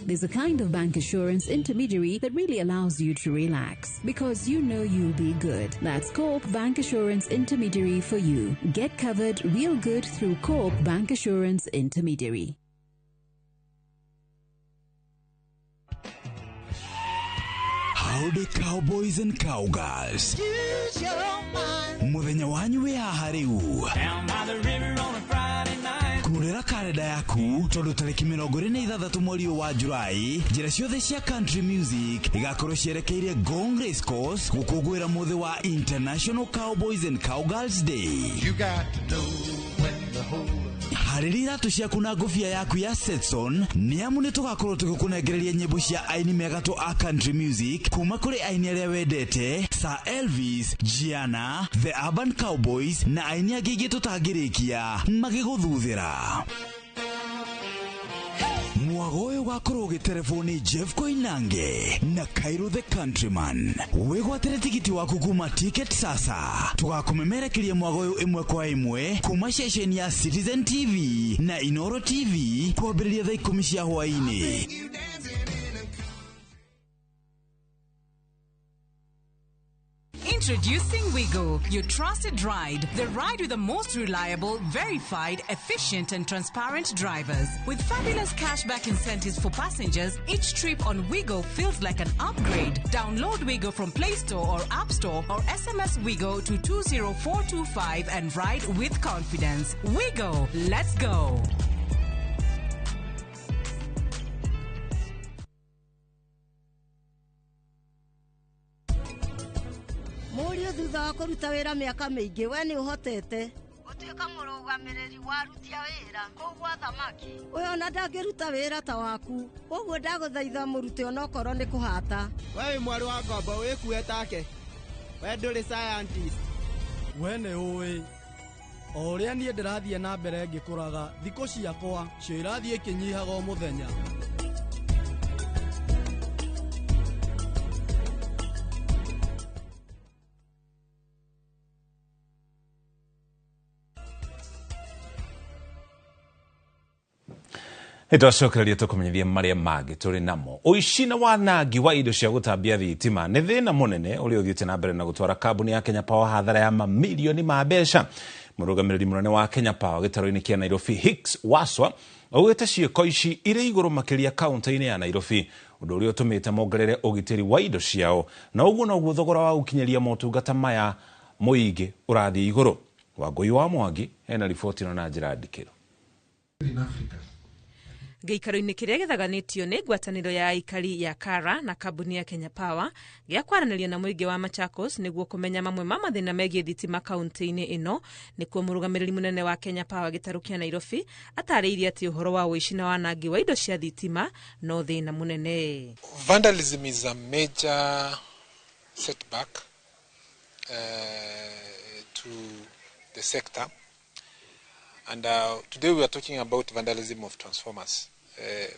There's a kind of bank assurance intermediary that really allows you to relax because you know you'll be good. That's Co-op Bank Assurance Intermediary for you. Get covered real good through Co-op Bank Assurance Intermediary. Howdy cowboys and cowgirls. Use your mind. Muthenya wanyu wi haha riu. Down by the river on a Friday night. Kurera karenda yaku tondu tariki 26 mweri wa Julai njira ciothe cia country music igakorwo cierekeire Ngong Race Course gukungũĩra muthi wa International Cowboys and Cowgirls Day. You got to know when to hold up. Harĩria iratũ ciaku na ngũbia yaku ya Stetson nĩ amu nĩ tũgakorwo tũgĩkũnengereria nyĩmbo cia aini megatũ a country music kuma kũrĩ aini arĩa wendete Sir Elvis, Gianna, The Urban Cowboys na aini angĩ aingĩ tũtangĩrĩkia magĩgũthuthĩra. Mwago ũyũ ũgakorwo ũgĩterebwo nĩ Jeff Koinange na Cairo the Countryman. Wĩgwatĩre tigiti waku kuma Ticket Sasa. Tũgakũmemerekeria mwago ũyũ ĩmwe kwa ĩmwe kuma ceceni ya Citizen TV na Inoro TV kwambĩrĩria thaa 10 cia hwaĩ-inĩ. Introducing Wigo, your trusted ride. The ride with the most reliable, verified, efficient, and transparent drivers. With fabulous cashback incentives for passengers, each trip on Wigo feels like an upgrade. Download Wigo from Play Store or App Store or SMS Wigo to 20425 and ride with confidence. Wigo, let's go. Mũriũ thutha wa kũruta wĩra mĩaka mĩingĩ we nĩ ũhotete gũtuĩka mũrũgamĩrĩri wa aruti a wĩra kũu gwa thamaki. Ũyũ ona ndangĩruta wĩra ta waku, koguo ndagũthaitha mũrute onokorwo nĩ kũhata. We wĩ mwarĩ wa ngombo wĩkue take, we ndũrĩ scientist. We nĩ ũĩ o ũrĩa niĩ ndĩrathiĩ na mbere ngĩkũraga, thikũ ciakwa cio irathiĩ ikĩnyihaga o mũthenya. Nĩtwacokereria tũkũmenyithia marĩa mangĩ tũrĩ namo. Ũici na wanangi wa indo cia gũtambia thitima nĩ thĩna mũnene ũrĩa ũthiĩte na mbere na gũtwara kambuni ya Kenya Power hathara ya mamirioni ma mbeca. Mũrũgamĩrĩri mũnene wa Kenya Power gĩtarũ-inĩ kĩa Nairobi Hicks Waswa augĩte ciĩko ici irĩ igũrũ makĩria kaunti-inĩ ya Nairobi, ũndũ ũrĩa ũtũmĩte mongerere ũgitĩri wa indo ciao, na ũguo noguo thogora wa gũkinyĩria motungata maya mũingĩ ũrathiĩ igũrũ. Wangũi wa Mwangi ena riboti ĩno na njĩra ndikĩru. Gĩikaro-inĩ kĩrĩa gĩthaganĩtio nĩ ngwatanĩro ya aikari ya Kara na kambuni ya Kenya Power gĩa kwaranĩria na mũingĩ wa Machakos nĩguo kũmenya mamwe ma mathĩna megiĩ thitima kaunti-inĩ ĩno, nĩkuo mũrũgamĩrĩri mũnene wa Kenya Power gĩtarũ kĩa Nairobi atarĩirie atĩ ũhoro wa ũici na wanangi wa indo cia thitima no thĩna mũnene. Vandalism is a major setback to the sector, and today we are talking about vandalism of transformers.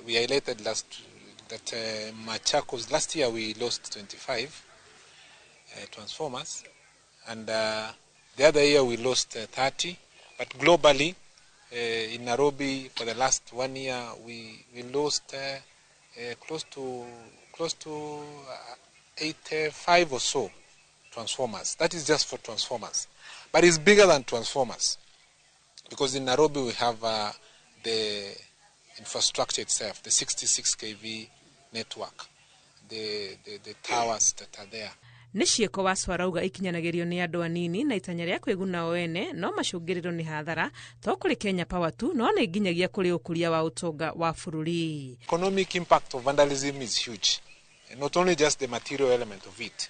We highlighted that Machakos last year we lost 25 transformers, and the other year we lost 30. But globally, in Nairobi for the last 1 year we lost close to 85 or so transformers. That is just for transformers, but it's bigger than transformers, because in Nairobi we have the infrastructure itself, the 66 kV network, the towers that are there. Nĩ ciĩko Waswa arauga ikinyanagĩrio nĩ andũ anini na itanya rĩa kwĩguna o ene no macũngĩrĩro nĩ hathara to kũrĩ Kenya Power tu no nĩ nginyagia kũrĩ ũkũria wa ũtonga wa bũrũri. Economic impact of vandalism is huge, and not only just the material element of it,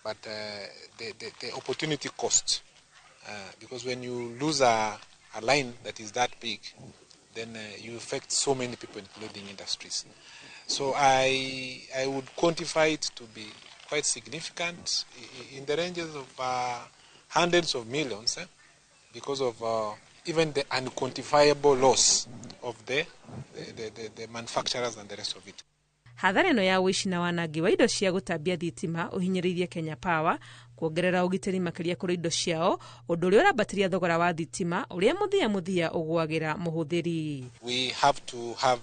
but the opportunity cost, because when you lose a line that is that big, then you affect so many people, including industries. So I would quantify it to be quite significant, in the ranges of hundreds of millions, because of even the unquantifiable loss of the manufacturers and the rest of it. Hathara ĩno ya ũici na wanangi wa indo cia gũtambia thitima ũhinyĩrĩirie Kenya Power kuongerera ũgitĩri makĩria kũrĩ indo ciao, ũndũ ũrĩa ũrambatĩria thogora wa thitima ũrĩa mũthia mũthia ũgwagĩra mũhũthĩri. We have to have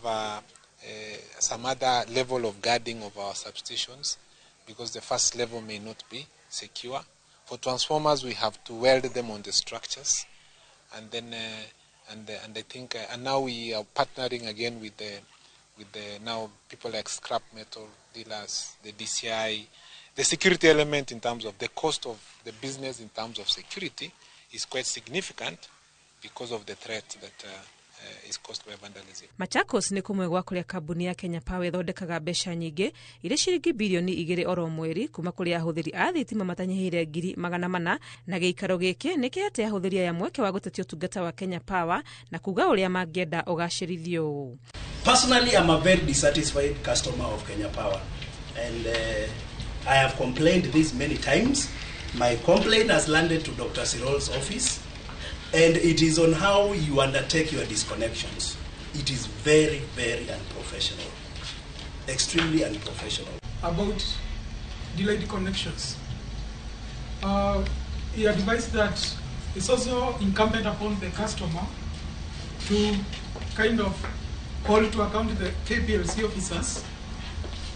some other level of guarding of our substations, because the first level may not be secure. For transformers, we have to weld them on the structures, and then and I think and now we are partnering again with the now people like scrap metal dealers, the DCI. The security element in terms of the cost of the business in terms of security is quite significant because of the threat that is caused by vandalism. Machakos nĩ kũmwe gwa kũrĩa kambuni ya Kenya Power ĩthondekaga mbeca nyingĩ irĩ ciringi birioni 2 oro mweri kuma kũrĩ ahũthĩri a thitima matanyihĩire 400,000 na gĩikaro gĩkĩ nĩ kĩhete ahũthĩri aya mweke wa gũtetia ũtungata wa Kenya Power na kuga ũrĩa mangĩenda ũgacĩrithio. Personally, I'm a very dissatisfied customer of Kenya Power, and I have complained this many times. My complaint has landed to Dr. Sirol's office, and it is on how you undertake your disconnections. It is very, very unprofessional, extremely unprofessional. About delayed connections, he advised that it's also incumbent upon the customer to kind of call to account the KPLC officers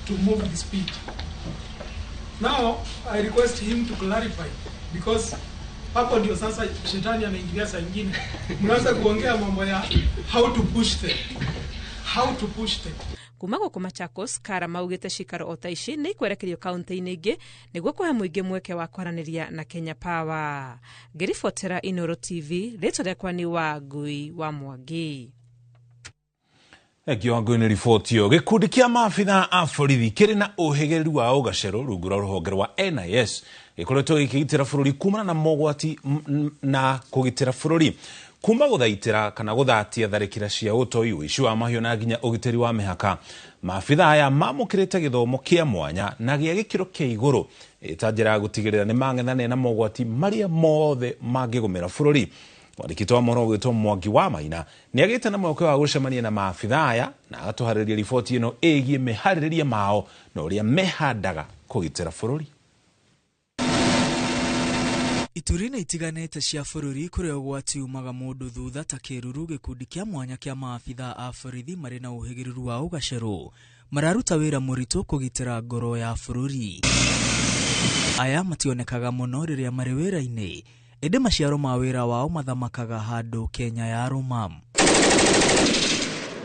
to move the speed. Now, I request him to clarify, because hapo ndio sasa shetani anaingilia saa nyingine. Mnaanza kuongea mambo ya how to push them. How to push them. Kuma gũkũ Machakos, Kara maugĩte cikaro o ta ici nĩ ikwerekerio kaunti-inĩ ingĩ nĩguo kũhe mũingĩ mweke wa kwaranĩria na Kenya Power. Ngĩribotera Inoro TV, rĩtwa rĩakwa nĩ Wangui wa Mwangi. Thengio Wangui nĩ riboti ĩyo. Gĩkundi kĩa maabitha a borithi kĩrĩ na ũhĩgĩrĩru wa ũgacerũ rungu rwa rũhonge rwa NIS gĩkoretwo gĩkĩgitĩra bũrũri kumana na mogwati na kũgitĩra bũrũri kuma gũthaitĩra kana gũthatia tharĩkĩra cia ũtoi, ũici wa mahiũ na nginya ũgitĩri wa mĩhaka. Maabitha aya mamũkĩrĩte gĩthomo kĩa mwanya na gĩa gĩkĩro kĩa igũrũ ta njĩra ya gũtigĩrĩra nĩ mang'ethanĩra na mogwati marĩa mothe mangĩgũmĩra bũrũri. Mwandĩki wa mohoro ũgwĩtwo Mwangi wa Maina nĩ agĩte na mweke wa gũcemania na maabitha aya na agatũharĩria riboti ĩno ĩgiĩ mĩharĩrĩria mao na ũrĩa mehandaga kũgitĩra bũrũri. Ituri-inĩ itiganĩte cia bũrũri kũrĩa ũgwati umaga mũndũ thutha ta kĩruru, gĩkundi kĩa mwanya kĩa maabitha a borithi marĩ na ũhĩgĩrĩru wa ũgacerũ mararuta wĩra mũritũ kũgitĩra ngoro ya bũrũri. Aya mationekaga mũno rĩrĩa marĩ wĩra-inĩ, ĩndĩ maciaro ma wĩra wao mathamakaga handũ Kenya ya rũma.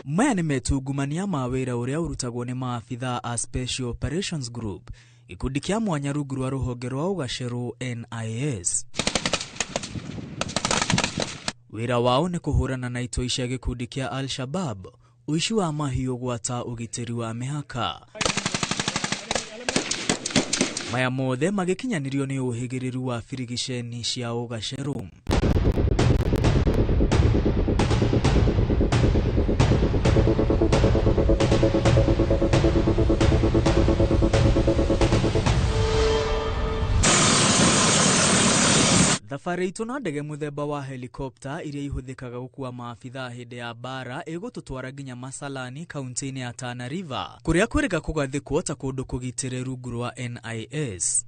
Maya nĩ metungumania ma wĩra ũrĩa ũrutagwo nĩ maabitha a Special Operations Group, gĩkundi kĩa mwanya rungu rwa rũhonge rwa ũgacerũ NIS. Wĩra wao nĩ kũhũrana na itoi cia gĩkundi kĩa Al-Shabaab, ũici wa mahiũ gwata ũgitĩri wa mĩhaka. Maya mothe magĩkinyanĩrio nĩ ũhĩgĩrĩru wa birigiceni cia ũgacerũ. Thabarĩ itũ na ndege mũthemba wa helikopta iria ihũthĩkaga gũkua maabitha hĩndĩ ya mbara ĩgũtũtwara nginya Masalani kaunti-inĩ ya Tana River kũrĩa kwĩrĩga kũgathĩkwo ta kũndũ kũgitĩre rungu rwa NIS.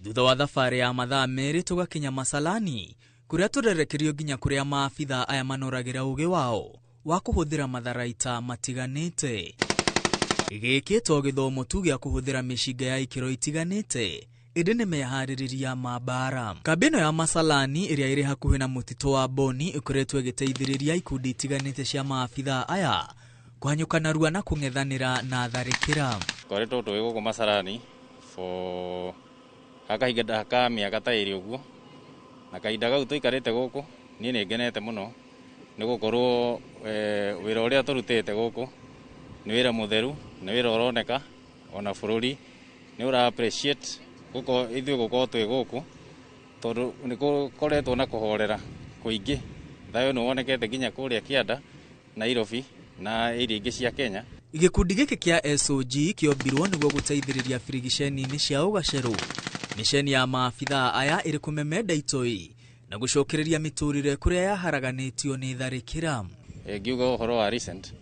Thutha wa thabarĩ ya mathaa 2 tũgakinya Masalani kũrĩa tũrerekerio nginya kũrĩa maabitha aya manoragĩra ũgĩ wao wa kũhũthĩra matharaita matiganĩte. Gĩkĩ to gĩthomo tu gĩa kũhũthĩra mĩcinga ya ikĩro itiganĩte, ĩndĩ nĩ meharĩrĩria ma mbara. Kambĩ ĩno ya Masalani ĩrĩa ĩrĩ hakuhĩ na mũtitũ wa Boni ĩkoretwo ĩgĩteithĩrĩria ikundi itiganĩte cia maabitha aya kũhanyũka narua na kũng'ethanĩra na tharĩkĩra. Tũkoretwo twĩ gũkũ Masalani for kahinda ka mĩaka ta 2 ũguo, na kahinda kau tũikarĩte gũkũ niĩ nĩ ngenete mũno nĩ gũkorwo wĩra ũrĩa tũrutĩte gũkũ nĩ wĩra mũtheru, nĩ wĩra ũroneka ona bũrũri nĩ ũra appreciate gũkorwo ithuĩ gũkorwo twĩ gũkũ tondũ nĩ gũkoretwo na kũhorera kũingĩ. Thayũ nĩ wonekete nginya kũrĩa kĩanda Nairobi na area ingĩ cia Kenya. Gĩkundi gĩkĩ kĩa SOG kĩombirwo nĩguo gũteithĩrĩria birigiceni-inĩ cia ũgacerũ. Miceni ya maabitha aya ĩrĩ kũmemenda itoi na gũcokereria mĩtũrĩre kũrĩa yaharaganĩtio nĩ tharĩkĩra. Ngiuga ũhoro wa recent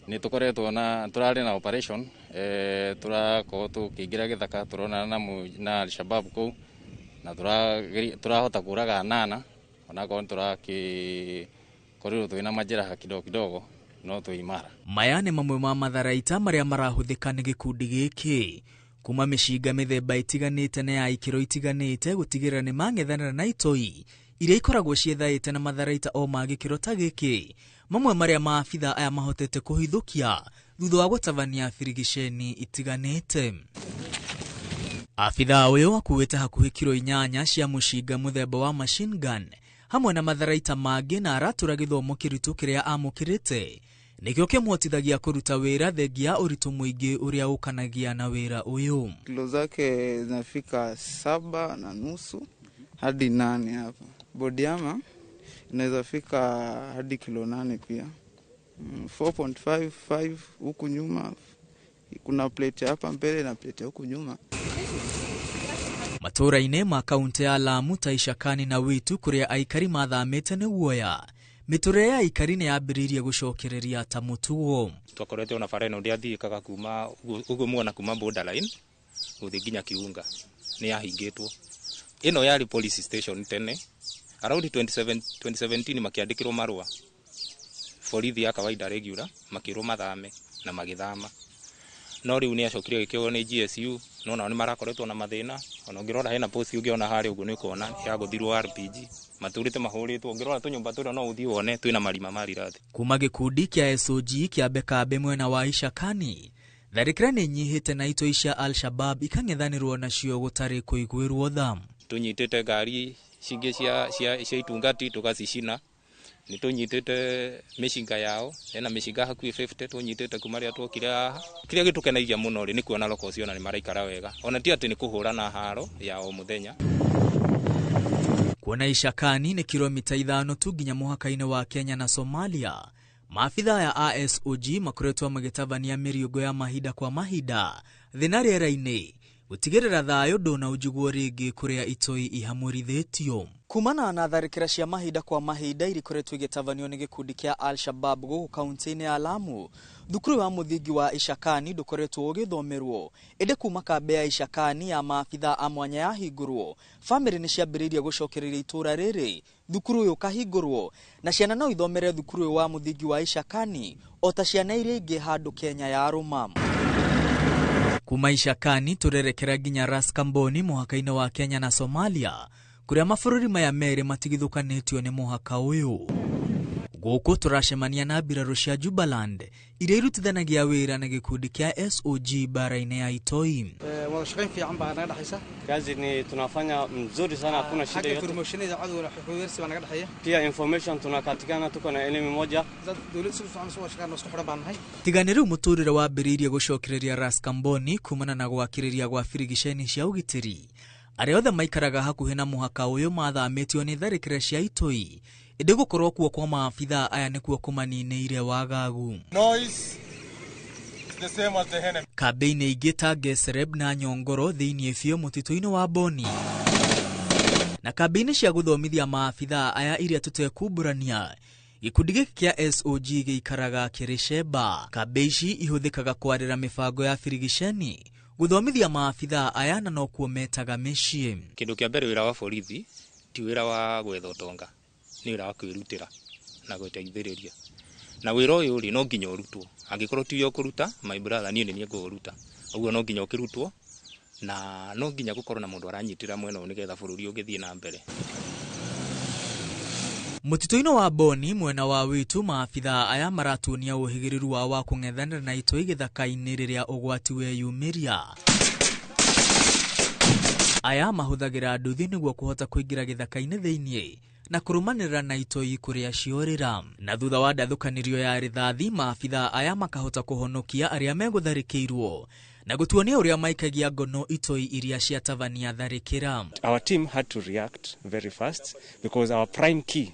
nĩ tũkoretwo na tũrarĩ na operation tũrakorwo tũkĩingĩra gĩthaka tũronana na Al-Shabaab kũu na tũrahota kũraga 8 onakorwo tũrakĩkorirwo twĩna majeraha kidogo kidogo no twĩ imara. Maya nĩ mamwe ma matharaita marĩa marahũthĩka nĩ gĩkundi gĩkĩ kuma mĩcinga mĩthemba itiganĩte na ya ikĩro itiganĩte gũtigĩrĩra nĩ mang'ethanĩra na itoi iria ikoragwo ciethaĩte na matharaita o ma gĩkĩro ta gĩkĩ, mamwe marĩa maabitha aya mahotete kũhithũkia thutha wa gũtabania birigiceni itiganĩte. Abitha ũyũ akuĩte hakuhĩ kiro 8 cia mũcinga mũthemba wa machine gun hamwe na matharaita mangĩ na aratũra gĩthomo kĩritũ kĩrĩa amũkĩrĩte nĩkĩo kĩmuhotithagia kũruta wĩra thengia ũritũ mũingĩ ũrĩa ũkanagia na wĩra ũyũ. Kilo zake zinafika 7.5 hadi 8 hapa. Bodiama inaweza fika hadi kilo 8 pia. 4.55 huku nyuma, kuna plate hapa mbele na plate huku nyuma. Matũũra-inĩ ma kaunti ya Lamu ta Ishakani na Witu kũrĩa aikari mathamĩte nĩ guoya, mĩtũrĩre ya aikari nĩ yambĩrĩirie gũcokereria ta mũtugo. Twakoretwo na bara ĩno ndĩathiĩkaga kuma ũguo muona kuma borderline gũthiĩ nginya Kiunga nĩ yahingĩtwo. Ĩno yarĩ police station tene around 2017 makĩandĩkĩrwo marũa borithi ya kawaida regular makĩrwo mathame na magĩthama. No rĩu nĩ acokire gĩkĩoywo nĩ GSU no nao nĩ marakoretwo na mathĩna. Ona ũngĩrora hena post ũngĩona harĩa ũguo nĩ ũkuona ya gũthirwo RPG matũrĩte mahũrĩtwo. Ũngĩrora tũnyũmba tũrĩa no ũthiĩ wone twĩna marima ma rirathi. Kuma gĩkundi kĩa SOG kĩambe kambe mwena wa Ishakani, tharĩkĩra nĩ inyihĩte na itoi cia Al-Shabab ikang'ethanĩrwo nacio gũtarĩ kũiguĩrwo tha. Tũnyitĩte ngari cingĩ cia itungati tũgacicina. Nĩ tũnyitĩte mĩcinga yao, hena mĩcinga hakuhĩ 50 tũnyitĩte kuma rĩrĩa twokire haha. Kĩrĩa gĩtũkenagia mũno rĩ nĩ kuona locals ona nĩ maraikara wega, ona ti atĩ nĩ kũhũrana haro ya o mũthenya. Kuona Ishakani nĩ kilomita 5 tu nginya mũhaka-inĩ wa Kenya na Somalia, maabitha ya ASOG makoretwo magĩtabania mĩriũngũ ya mahinda kwa mahinda thĩ na rĩera-inĩ gũtigĩrĩra thayũ ndũnaunjugwo rĩngĩ kũrĩa itoi ihamũrithĩtio. Kumana na tharĩkĩra cia mahinda kwa mahinda irikoretwo igĩtabanio nĩ gĩkundi kĩa Al-Shabab gũkũ kaunti-inĩ ya Lamu, thukuru wa mũthingi wa Ishakani ndũkoretwo ũgĩthomerwo, ĩndĩ kuma kambe ya Ishakani ya maabitha a mwanya yahingũrwo, bamĩrĩ nĩ ciambĩrĩirie gũcokereria itũũra rĩrĩ, thukuru ũyũ ũkahingũrwo na ciana no ithomere thukuru ũyũ wa mũthingi wa Ishakani o ta ciana iria ingĩ handũ Kenya yarũma. Kuma Ishakani tũrerekera nginya Ras Kamboni mũhaka-inĩ wa Kenya na Somalia, kũrĩa mabũrũri maya merĩ matigithũkanĩtio nĩ mũhaka ũyũ. Gũkũ tũracemania na mbirarũ cia Jubaland iria irutithanagia wĩra na gĩkundi kĩa SOG bara-inĩ ya Itoi. Kazi ni tunafanya mzuri sana, hakuna shida yote. Pia information tunakatikana, tuko na elimu moja. Tiga nĩ rĩu mũtũrĩre wambĩrĩirie gũcokereria Ras Kamboni kumana na gwakĩrĩria gwa birigiceni cia ũgitĩri. Arĩa othe maikaraga hakuhĩ na mũhaka ũyũ mathamĩtio nĩ tharĩkĩra cia itoi, ĩndĩ gũkorwo kuo kwa maabitha aya nĩkuo kũmaninĩire wagagu. Kambĩ-inĩ ingĩ ta Gesereb na Nyongoro thĩinĩ biũ mũtitũ-inĩ wa Boni, na kambĩ-inĩ cia gũthomithia maabitha aya iria tũtekumbũrania, gĩkundi gĩkĩ kĩa SOG gĩikaraga kĩrĩ cemba. Kambĩ ici ihũthĩkaga kwarĩra mĩbango ya birigiceni gũthomithia maabitha aya na nokuo metaga mĩciĩ. Kĩndũ kĩa mbere wĩra wa borithi ti wĩra wa gwetha ũtonga, nĩ wĩra wa kwĩrutĩra na gwĩteithĩrĩria. Na wĩra ũyũ rĩ no nginya ũrutwo, angĩkorwo tiwe ũkũruta my brother, niĩ nĩ niĩ ngũũruta. Ũguo no nginya ũkĩrutwo na no nginya gũkorwo na mũndũ aranyitĩra mwena ũyũ nĩgetha bũrũri ũgĩthiĩ na mbere. Mũtitũ-inĩ wa Boni mwena wa Witu, maabitha aya maratuonia ũhĩgĩrĩru wao wa kũng'ethanĩra na itoi gĩthaka-inĩ rĩrĩa ũgwati weyumĩria. Aya mahũthagĩra nduthi nĩguo kũhota kũingĩra gĩthaka-inĩ thĩinĩ na kũrũmanĩrĩra na itoi kũrĩa ciorĩra. Na thutha wa ndathũkanĩrio ya rithathi, maabitha aya makahota kũhonokia arĩa megũtharĩkĩirwo na gũtuonia ũrĩa maikagia ngono itoi iria ciatabania tharĩkĩra. Our team had to react very fast because our prime key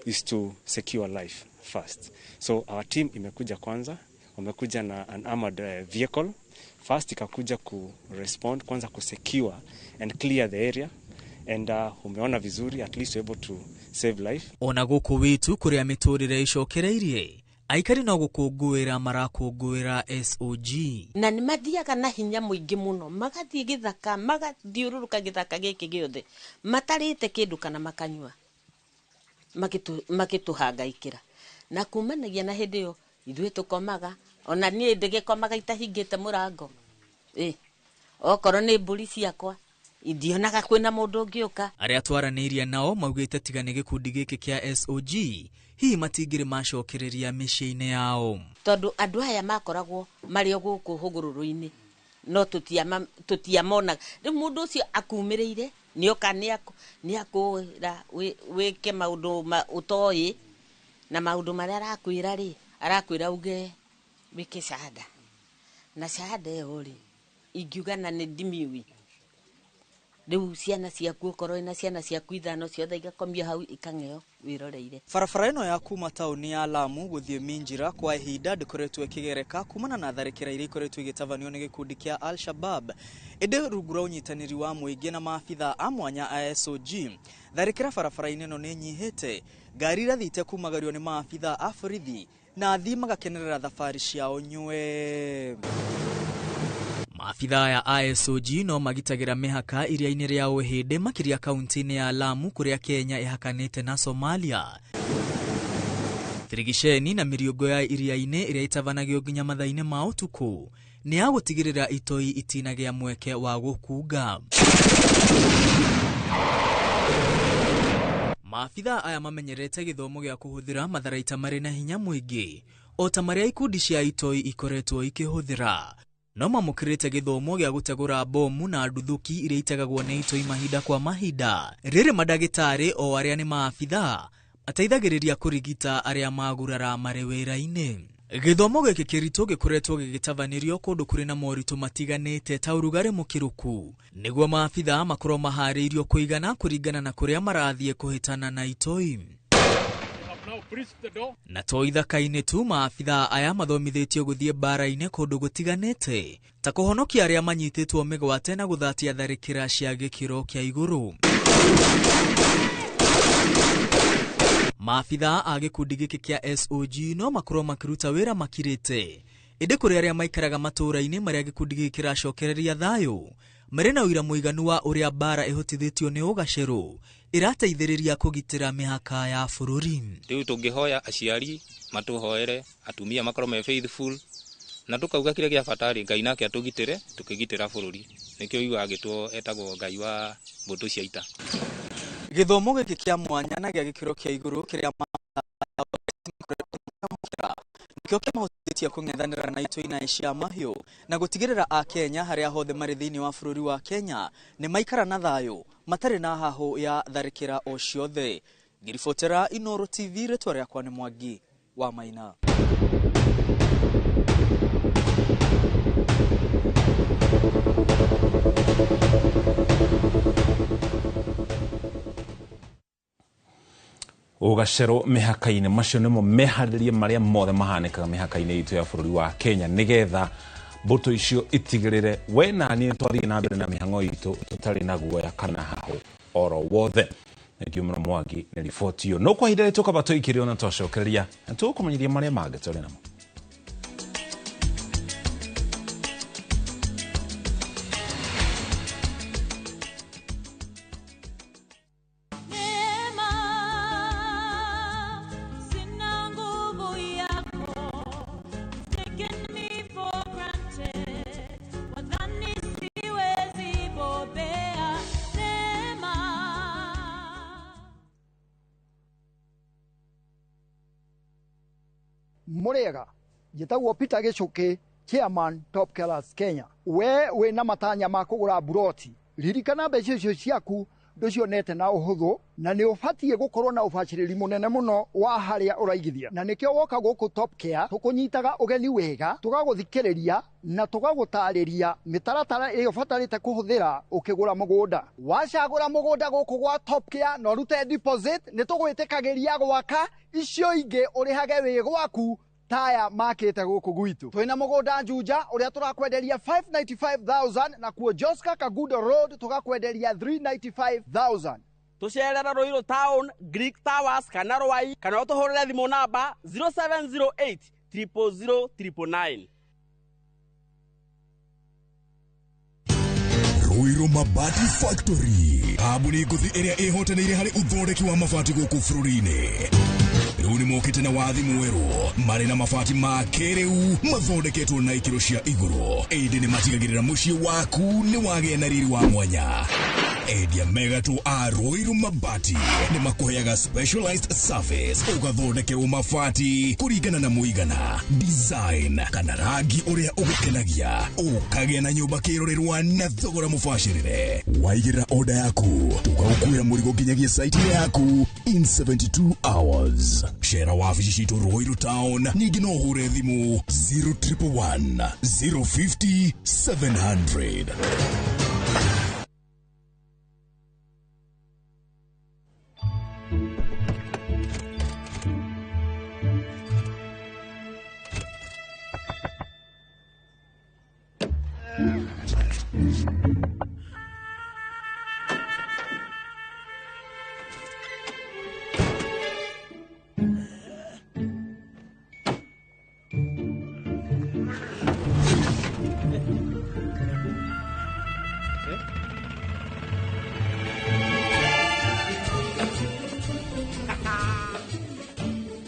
is to secure life first. So our team imekuja kwanza, wamekuja na an armored vehicle first, ikakuja ku respond kwanza, ku secure and clear the area, and umeona vizuri, at least able to save life. Ona gũkũ Witu kũrĩa mĩtũrĩre icokereirie, aikari no gũkũngũĩra marakũngũĩra SOG. Na nĩ mathiaga na hinya mũingĩ mũno, magathiĩ gĩthaka, magathiũrũrũka gĩthaka gĩkĩ gĩothe matarĩte kĩndũ kana makanyua, makĩtũhangaikĩra. Na kumanagia na hĩndĩ ĩyo ithuĩ tũkomaga, ona niĩ ndĩgĩkomaga itahingĩte mũrango. Okorwo nĩ mbũri ciakwa ndionaga kwĩna mũndũ ũngĩũka. Arĩa twaranĩirie nao maugĩte tiga nĩ gĩkundi gĩkĩ kĩa SOG hihi matingĩrĩ macokereria mĩciĩ-inĩ yao, tondũ andũ aya makoragwo marĩ o gũkũ hũgũrũrũ-inĩ no tũtiamonaga. Rĩu mũndũ ũcio akumĩrĩire Nĩoka nĩakwĩra wĩke maũndũ ũtoĩ, na maũndũ marĩa arakwĩra rĩ, arakwĩra uge wĩke shahada. Na shahada ĩyo rĩ, ingiuga na nĩ ndimiũĩ. Rĩu ciana ciaku okorwo wĩna ciana ciaku ithano ciothe igakomio hau ikang'eo wĩroreire. Barabara ĩno ya kuma taũni ya Lamu gũthiĩ Minjira kwa ihinda ndĩkoretwo ĩkĩgereka kumana na tharĩkĩra iria ikoretwo igĩtabanio nĩ gĩkundi kĩa Al-Shabab. Ĩndĩ rungu rwa ũnyitanĩri wa mũingĩ na maabitha a mwanya a SOG, tharĩkĩra barabara-inĩ ĩno nĩ nyihĩte. Ngari irathiĩte kumagario nĩ maabitha a borithi na athii magakenerera thabarĩ ciao nywe. Maabitha aya a SOG no magitagĩra mĩhaka iria-inĩ rĩa Ũhĩndĩ makĩria kaunti-inĩ ya Lamu kũrĩa Kenya ĩhakanĩte na Somalia. Tirigiceni na mĩriũngũ ya iria-inĩ ĩrĩa ĩtabanagio nginya mathaa-inĩ ma ũtukũ nĩ ya gũtigĩrĩra itoi itinagĩa mweke wa gũkunga. Maabitha aya mamenyerete gĩthomo gĩa kũhũthĩra matharaita marĩ na hinya mũingĩ o ta marĩa ikundi cia itoi ikoretwo ikĩhũthĩra. No mamũkĩrĩte gĩthomo gĩa gũtegũra bomu na nduthũki iria itegagwo nĩ itoi mahinda kwa mahinda. Rĩrĩ mandagĩtarĩ o arĩa nĩ maabitha mateithagĩrĩria kũrigita arĩa magurara marĩ wĩra-inĩ. Gĩthomo gĩkĩ kĩritũ gĩkoretwo gĩgĩtabanĩrio kũndũ kũrĩ na moritũ matiganĩte ta ũrugarĩ mũkĩrũku nĩguo maabitha makorwo maharĩirio kũigana kũringana na kũrĩa marathiĩ kũhĩtana na itoi. Na to ithaka-inĩ tu, maabitha aya mathomithĩtio gũthiĩ mbara-inĩ kũndũ gũtiganĩte ta kũhonokia arĩa manyitĩtwo mĩgwate na gũthatia tharĩkĩra cia gĩkĩro kĩa igũrũ. Maabitha a gĩkundi gĩkĩ kĩa SOG no makorwo makĩruta wĩra makirĩte, ĩndĩ kũrĩ arĩa maikaraga matũũra-inĩ marĩa gĩkundi gĩkĩ kĩracokereria thayũ marĩ na ũira mũiganu wa ũrĩa mbara ĩhotithĩtio nĩ ũgacerũ ĩrateithĩrĩria kũgitĩra mĩhaka ya bũrũri. Rĩu tũngĩhoya aciari matũhoere, atumia makorwo me faithful, na tũkauga kĩrĩa gĩa bata rĩ, Ngai nake atũgitĩre tũkĩgitĩra bũrũri. Nĩkĩo ũiguaga agĩtwo etagwo Ngai wa mbũtũ cia ita. Gĩthomo gĩkĩ kĩa mwanya na gĩa gĩkĩro kĩa igũrũ kĩrĩa nĩkĩo kĩmahotithĩtie kũng'ethanĩra na itoi na cia mahiũ na gũtigĩrĩra Akenya harĩa hothe marĩ thĩinĩ wa bũrũri wa Kenya nĩ maikara na thayũ matarĩ na hahũ ya tharĩkĩra o ciothe. Ngĩribotera Inooro TV, rĩtwa rĩakwa nĩ Mwangi wa Maina. Ũgacero mĩhaka-inĩ macio nĩmo meharĩrie marĩa mothe mahanĩkaga mĩhaka-inĩ itũ ya bũrũri wa Kenya nĩgetha mbũtũ icio itigĩrĩre we na niĩ twathiĩ na mbere na mĩhang'o itũ tũtarĩ na guoya kana hahũ oro wothe. Thengiũ mũno Mwangi nĩ riboti ĩyo. No kwa ihinda rĩrĩ tũkaba tũikĩrĩrwo na twacokereria na tũgũkũmenyithia marĩa mangĩ tũrĩ namo. Murega njĩtagwo Peter Gichuki, chairman Top Killers Kenya. We wĩna matanya ma kũgũra buroti, ririkana mbeca icio ciaku ndũcionete na ũhũthũ, na nĩ ũbatiĩ gũkorwo na ũbacĩrĩri mũnene mũno wa harĩa ũraigithia. Na nĩkĩo woka gũkũ Top Care tũkũnyitaga ũgeni wega, tũgagũthikĩrĩria na tũgagũtarĩria mĩtaratara ĩrĩa ũbatarĩte kũhũthĩra ũkĩgũra mũgũnda. Wacagũra mũgũnda gũkũ gwa Top Care na ũrute deposit, nĩ tũgwĩtĩkagĩria gwaka icio ingĩ ũrĩhage wĩ gwaku taya makĩte gũkũ gwitũ. Twĩna mũgũnda Juja ũrĩa tũrakwenderia 595,000 na kuo Joska Kagudo Road tũgakwenderia 395,000. Tũcerera Ruiru Town, Greek Towers kana Ruai, kana ũtũhũrĩre thimũ namba 0708 000 999. Ruiru Mabati Factory, kambuni ngũthi ĩrĩa ĩhotanĩire harĩ ũthondeki wa mabati gũkũ bũrũri-inĩ. Rĩu nĩ mokĩte na wathi mwerũ marĩ na mabati ma kĩrĩu mathondeketwo na ikĩro cia igũrũ, ĩndĩ nĩ matigagĩrĩra mũciĩ waku nĩ wagĩa na riri wa mwanya. Endia megatũ a Ruiru Mabati nĩ makũheaga specialized service ũgathondekerwo mabati kũringana na mũigana, design kana rangi ũrĩa ũgũkenagia, ũkagĩa na nyũmba kĩrorerwa na thogora mũbacĩrĩre. Waigĩrĩra order yaku tũgagũkuĩra mũrigo nginyagia site yaku in 72 hours. Cera wabici citũ Ruiru Town, ningĩ no ũhũre thimũ 0111 050 700.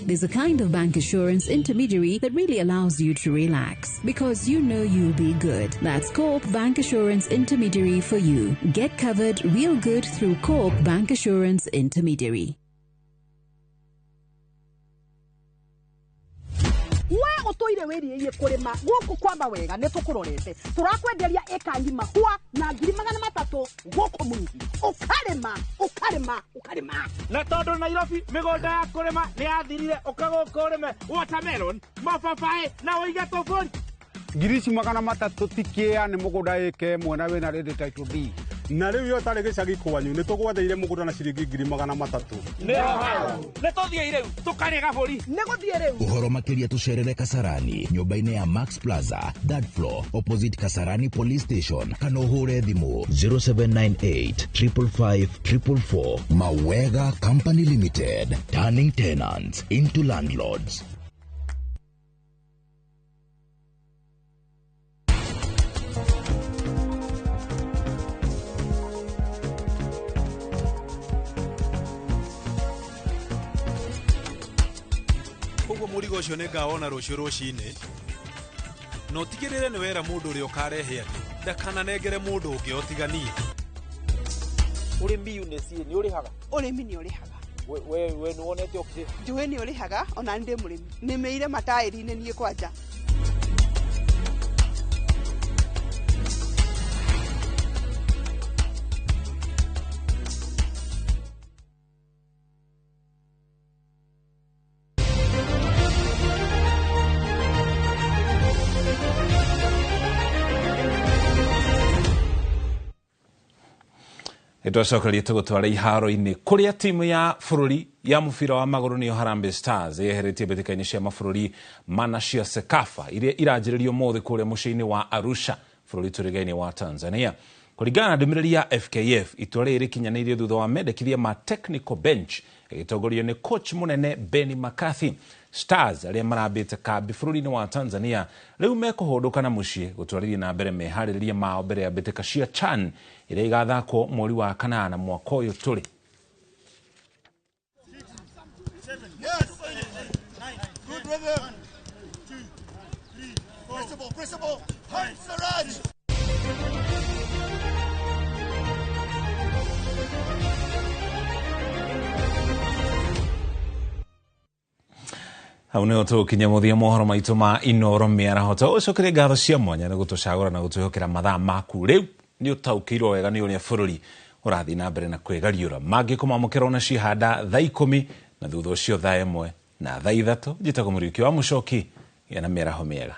There's a kind of bank assurance intermediary that really allows you to relax because you know you'll be good. That's Co-op Bank Assurance Intermediary for you. Get covered real good through Co-op Bank Assurance Intermediary. We utoire wiriie kurima guku kwa mawega ni tukurorete turakwenderia eka ngima kwa na 300,000 guku mwingi ukarima ukarima ukarima na tondu Nairobi migunda ya kurima ni yathirire uka guku urime watermelon mababaĩ na uige tuburi 300,000 tikia ni mugunda eke mwena wina ready title B na riu yo tari gicagi kwanyu ni tugwatheire mugunda na ciringi 300,000 ni tuthie riu tukarie gaburi ni guthie riu uhoro makiria tucerere Kasarani nyumba-ini ya Max Plaza third floor opposite Kasarani Police Station kana uhure thimu 0798 555 444. Mawega Company Limited, turning tenants into landlords. Koguo mũrigo ũcio nĩ ngawona rũciũ rũcinĩ na ũtigĩrĩre nĩ wera mũndũ ũrĩa ũkarehe andũ ndakananengere mũndũ ũngĩ o tiga niĩ. Ũrĩmi UNEC nĩ ũrĩhaga? Ũrĩmi nĩ ũrĩhaga. We nĩ wonete ũkĩrĩha? Njũĩ nĩ ũrĩhaga ona ndĩ mũrĩmi. Nĩmĩire mataĩri-inĩ niĩ kwanja. Nitwacokeria tũgũtwara iharo-inĩ kũrĩa timu ya bũrũri ya mũbira wa magũrũ nĩyo Harambee Stars yeheretie mbĩtĩka-inĩ cia mabũrũri mana cia CECAFA iria iranjĩrĩrio ũmũthĩ kũrĩa mũciĩ-inĩ wa Arusha bũrũri tũrigainie wa Tanzania. Kũringana na ndũmĩrĩri ya FKF, itua rĩrĩ rĩkinyanĩirio thutha wa mendekithia ma technical bench ĩgĩtongorio nĩ coach mũnene Benni McCarthy. Stars arĩa marambĩte kambi bũrũri-inĩ wa Tanzania rĩu mekũhũndũka na mũciĩ gũtwarithia na mbere meharĩrĩria mao mbere ya mbĩtĩka cia CHAN iria igathakwo mweri wa kanana mwaka ũyũ tũrĩ. Hau nĩho tũgũkinyia mũthia mohoro maitũ ma Inoro mĩaraho. Tũgũcokeria ngatho cia mwanya nĩ gũtũcagũra na gũtwĩhokera mathaa maku. Rĩu nĩ ũtaũkĩirwo wega nĩ ũrĩa bũrũri ũrathiĩ na mbere na kwĩgariũra. Mangĩ kũmamũkĩra ona cihanda thaa 10 na thutha ũcio thaa 1 na thaa 3. Njĩtagwo Mũriũki wa Mũcoki, gĩa na mĩaraho mĩega.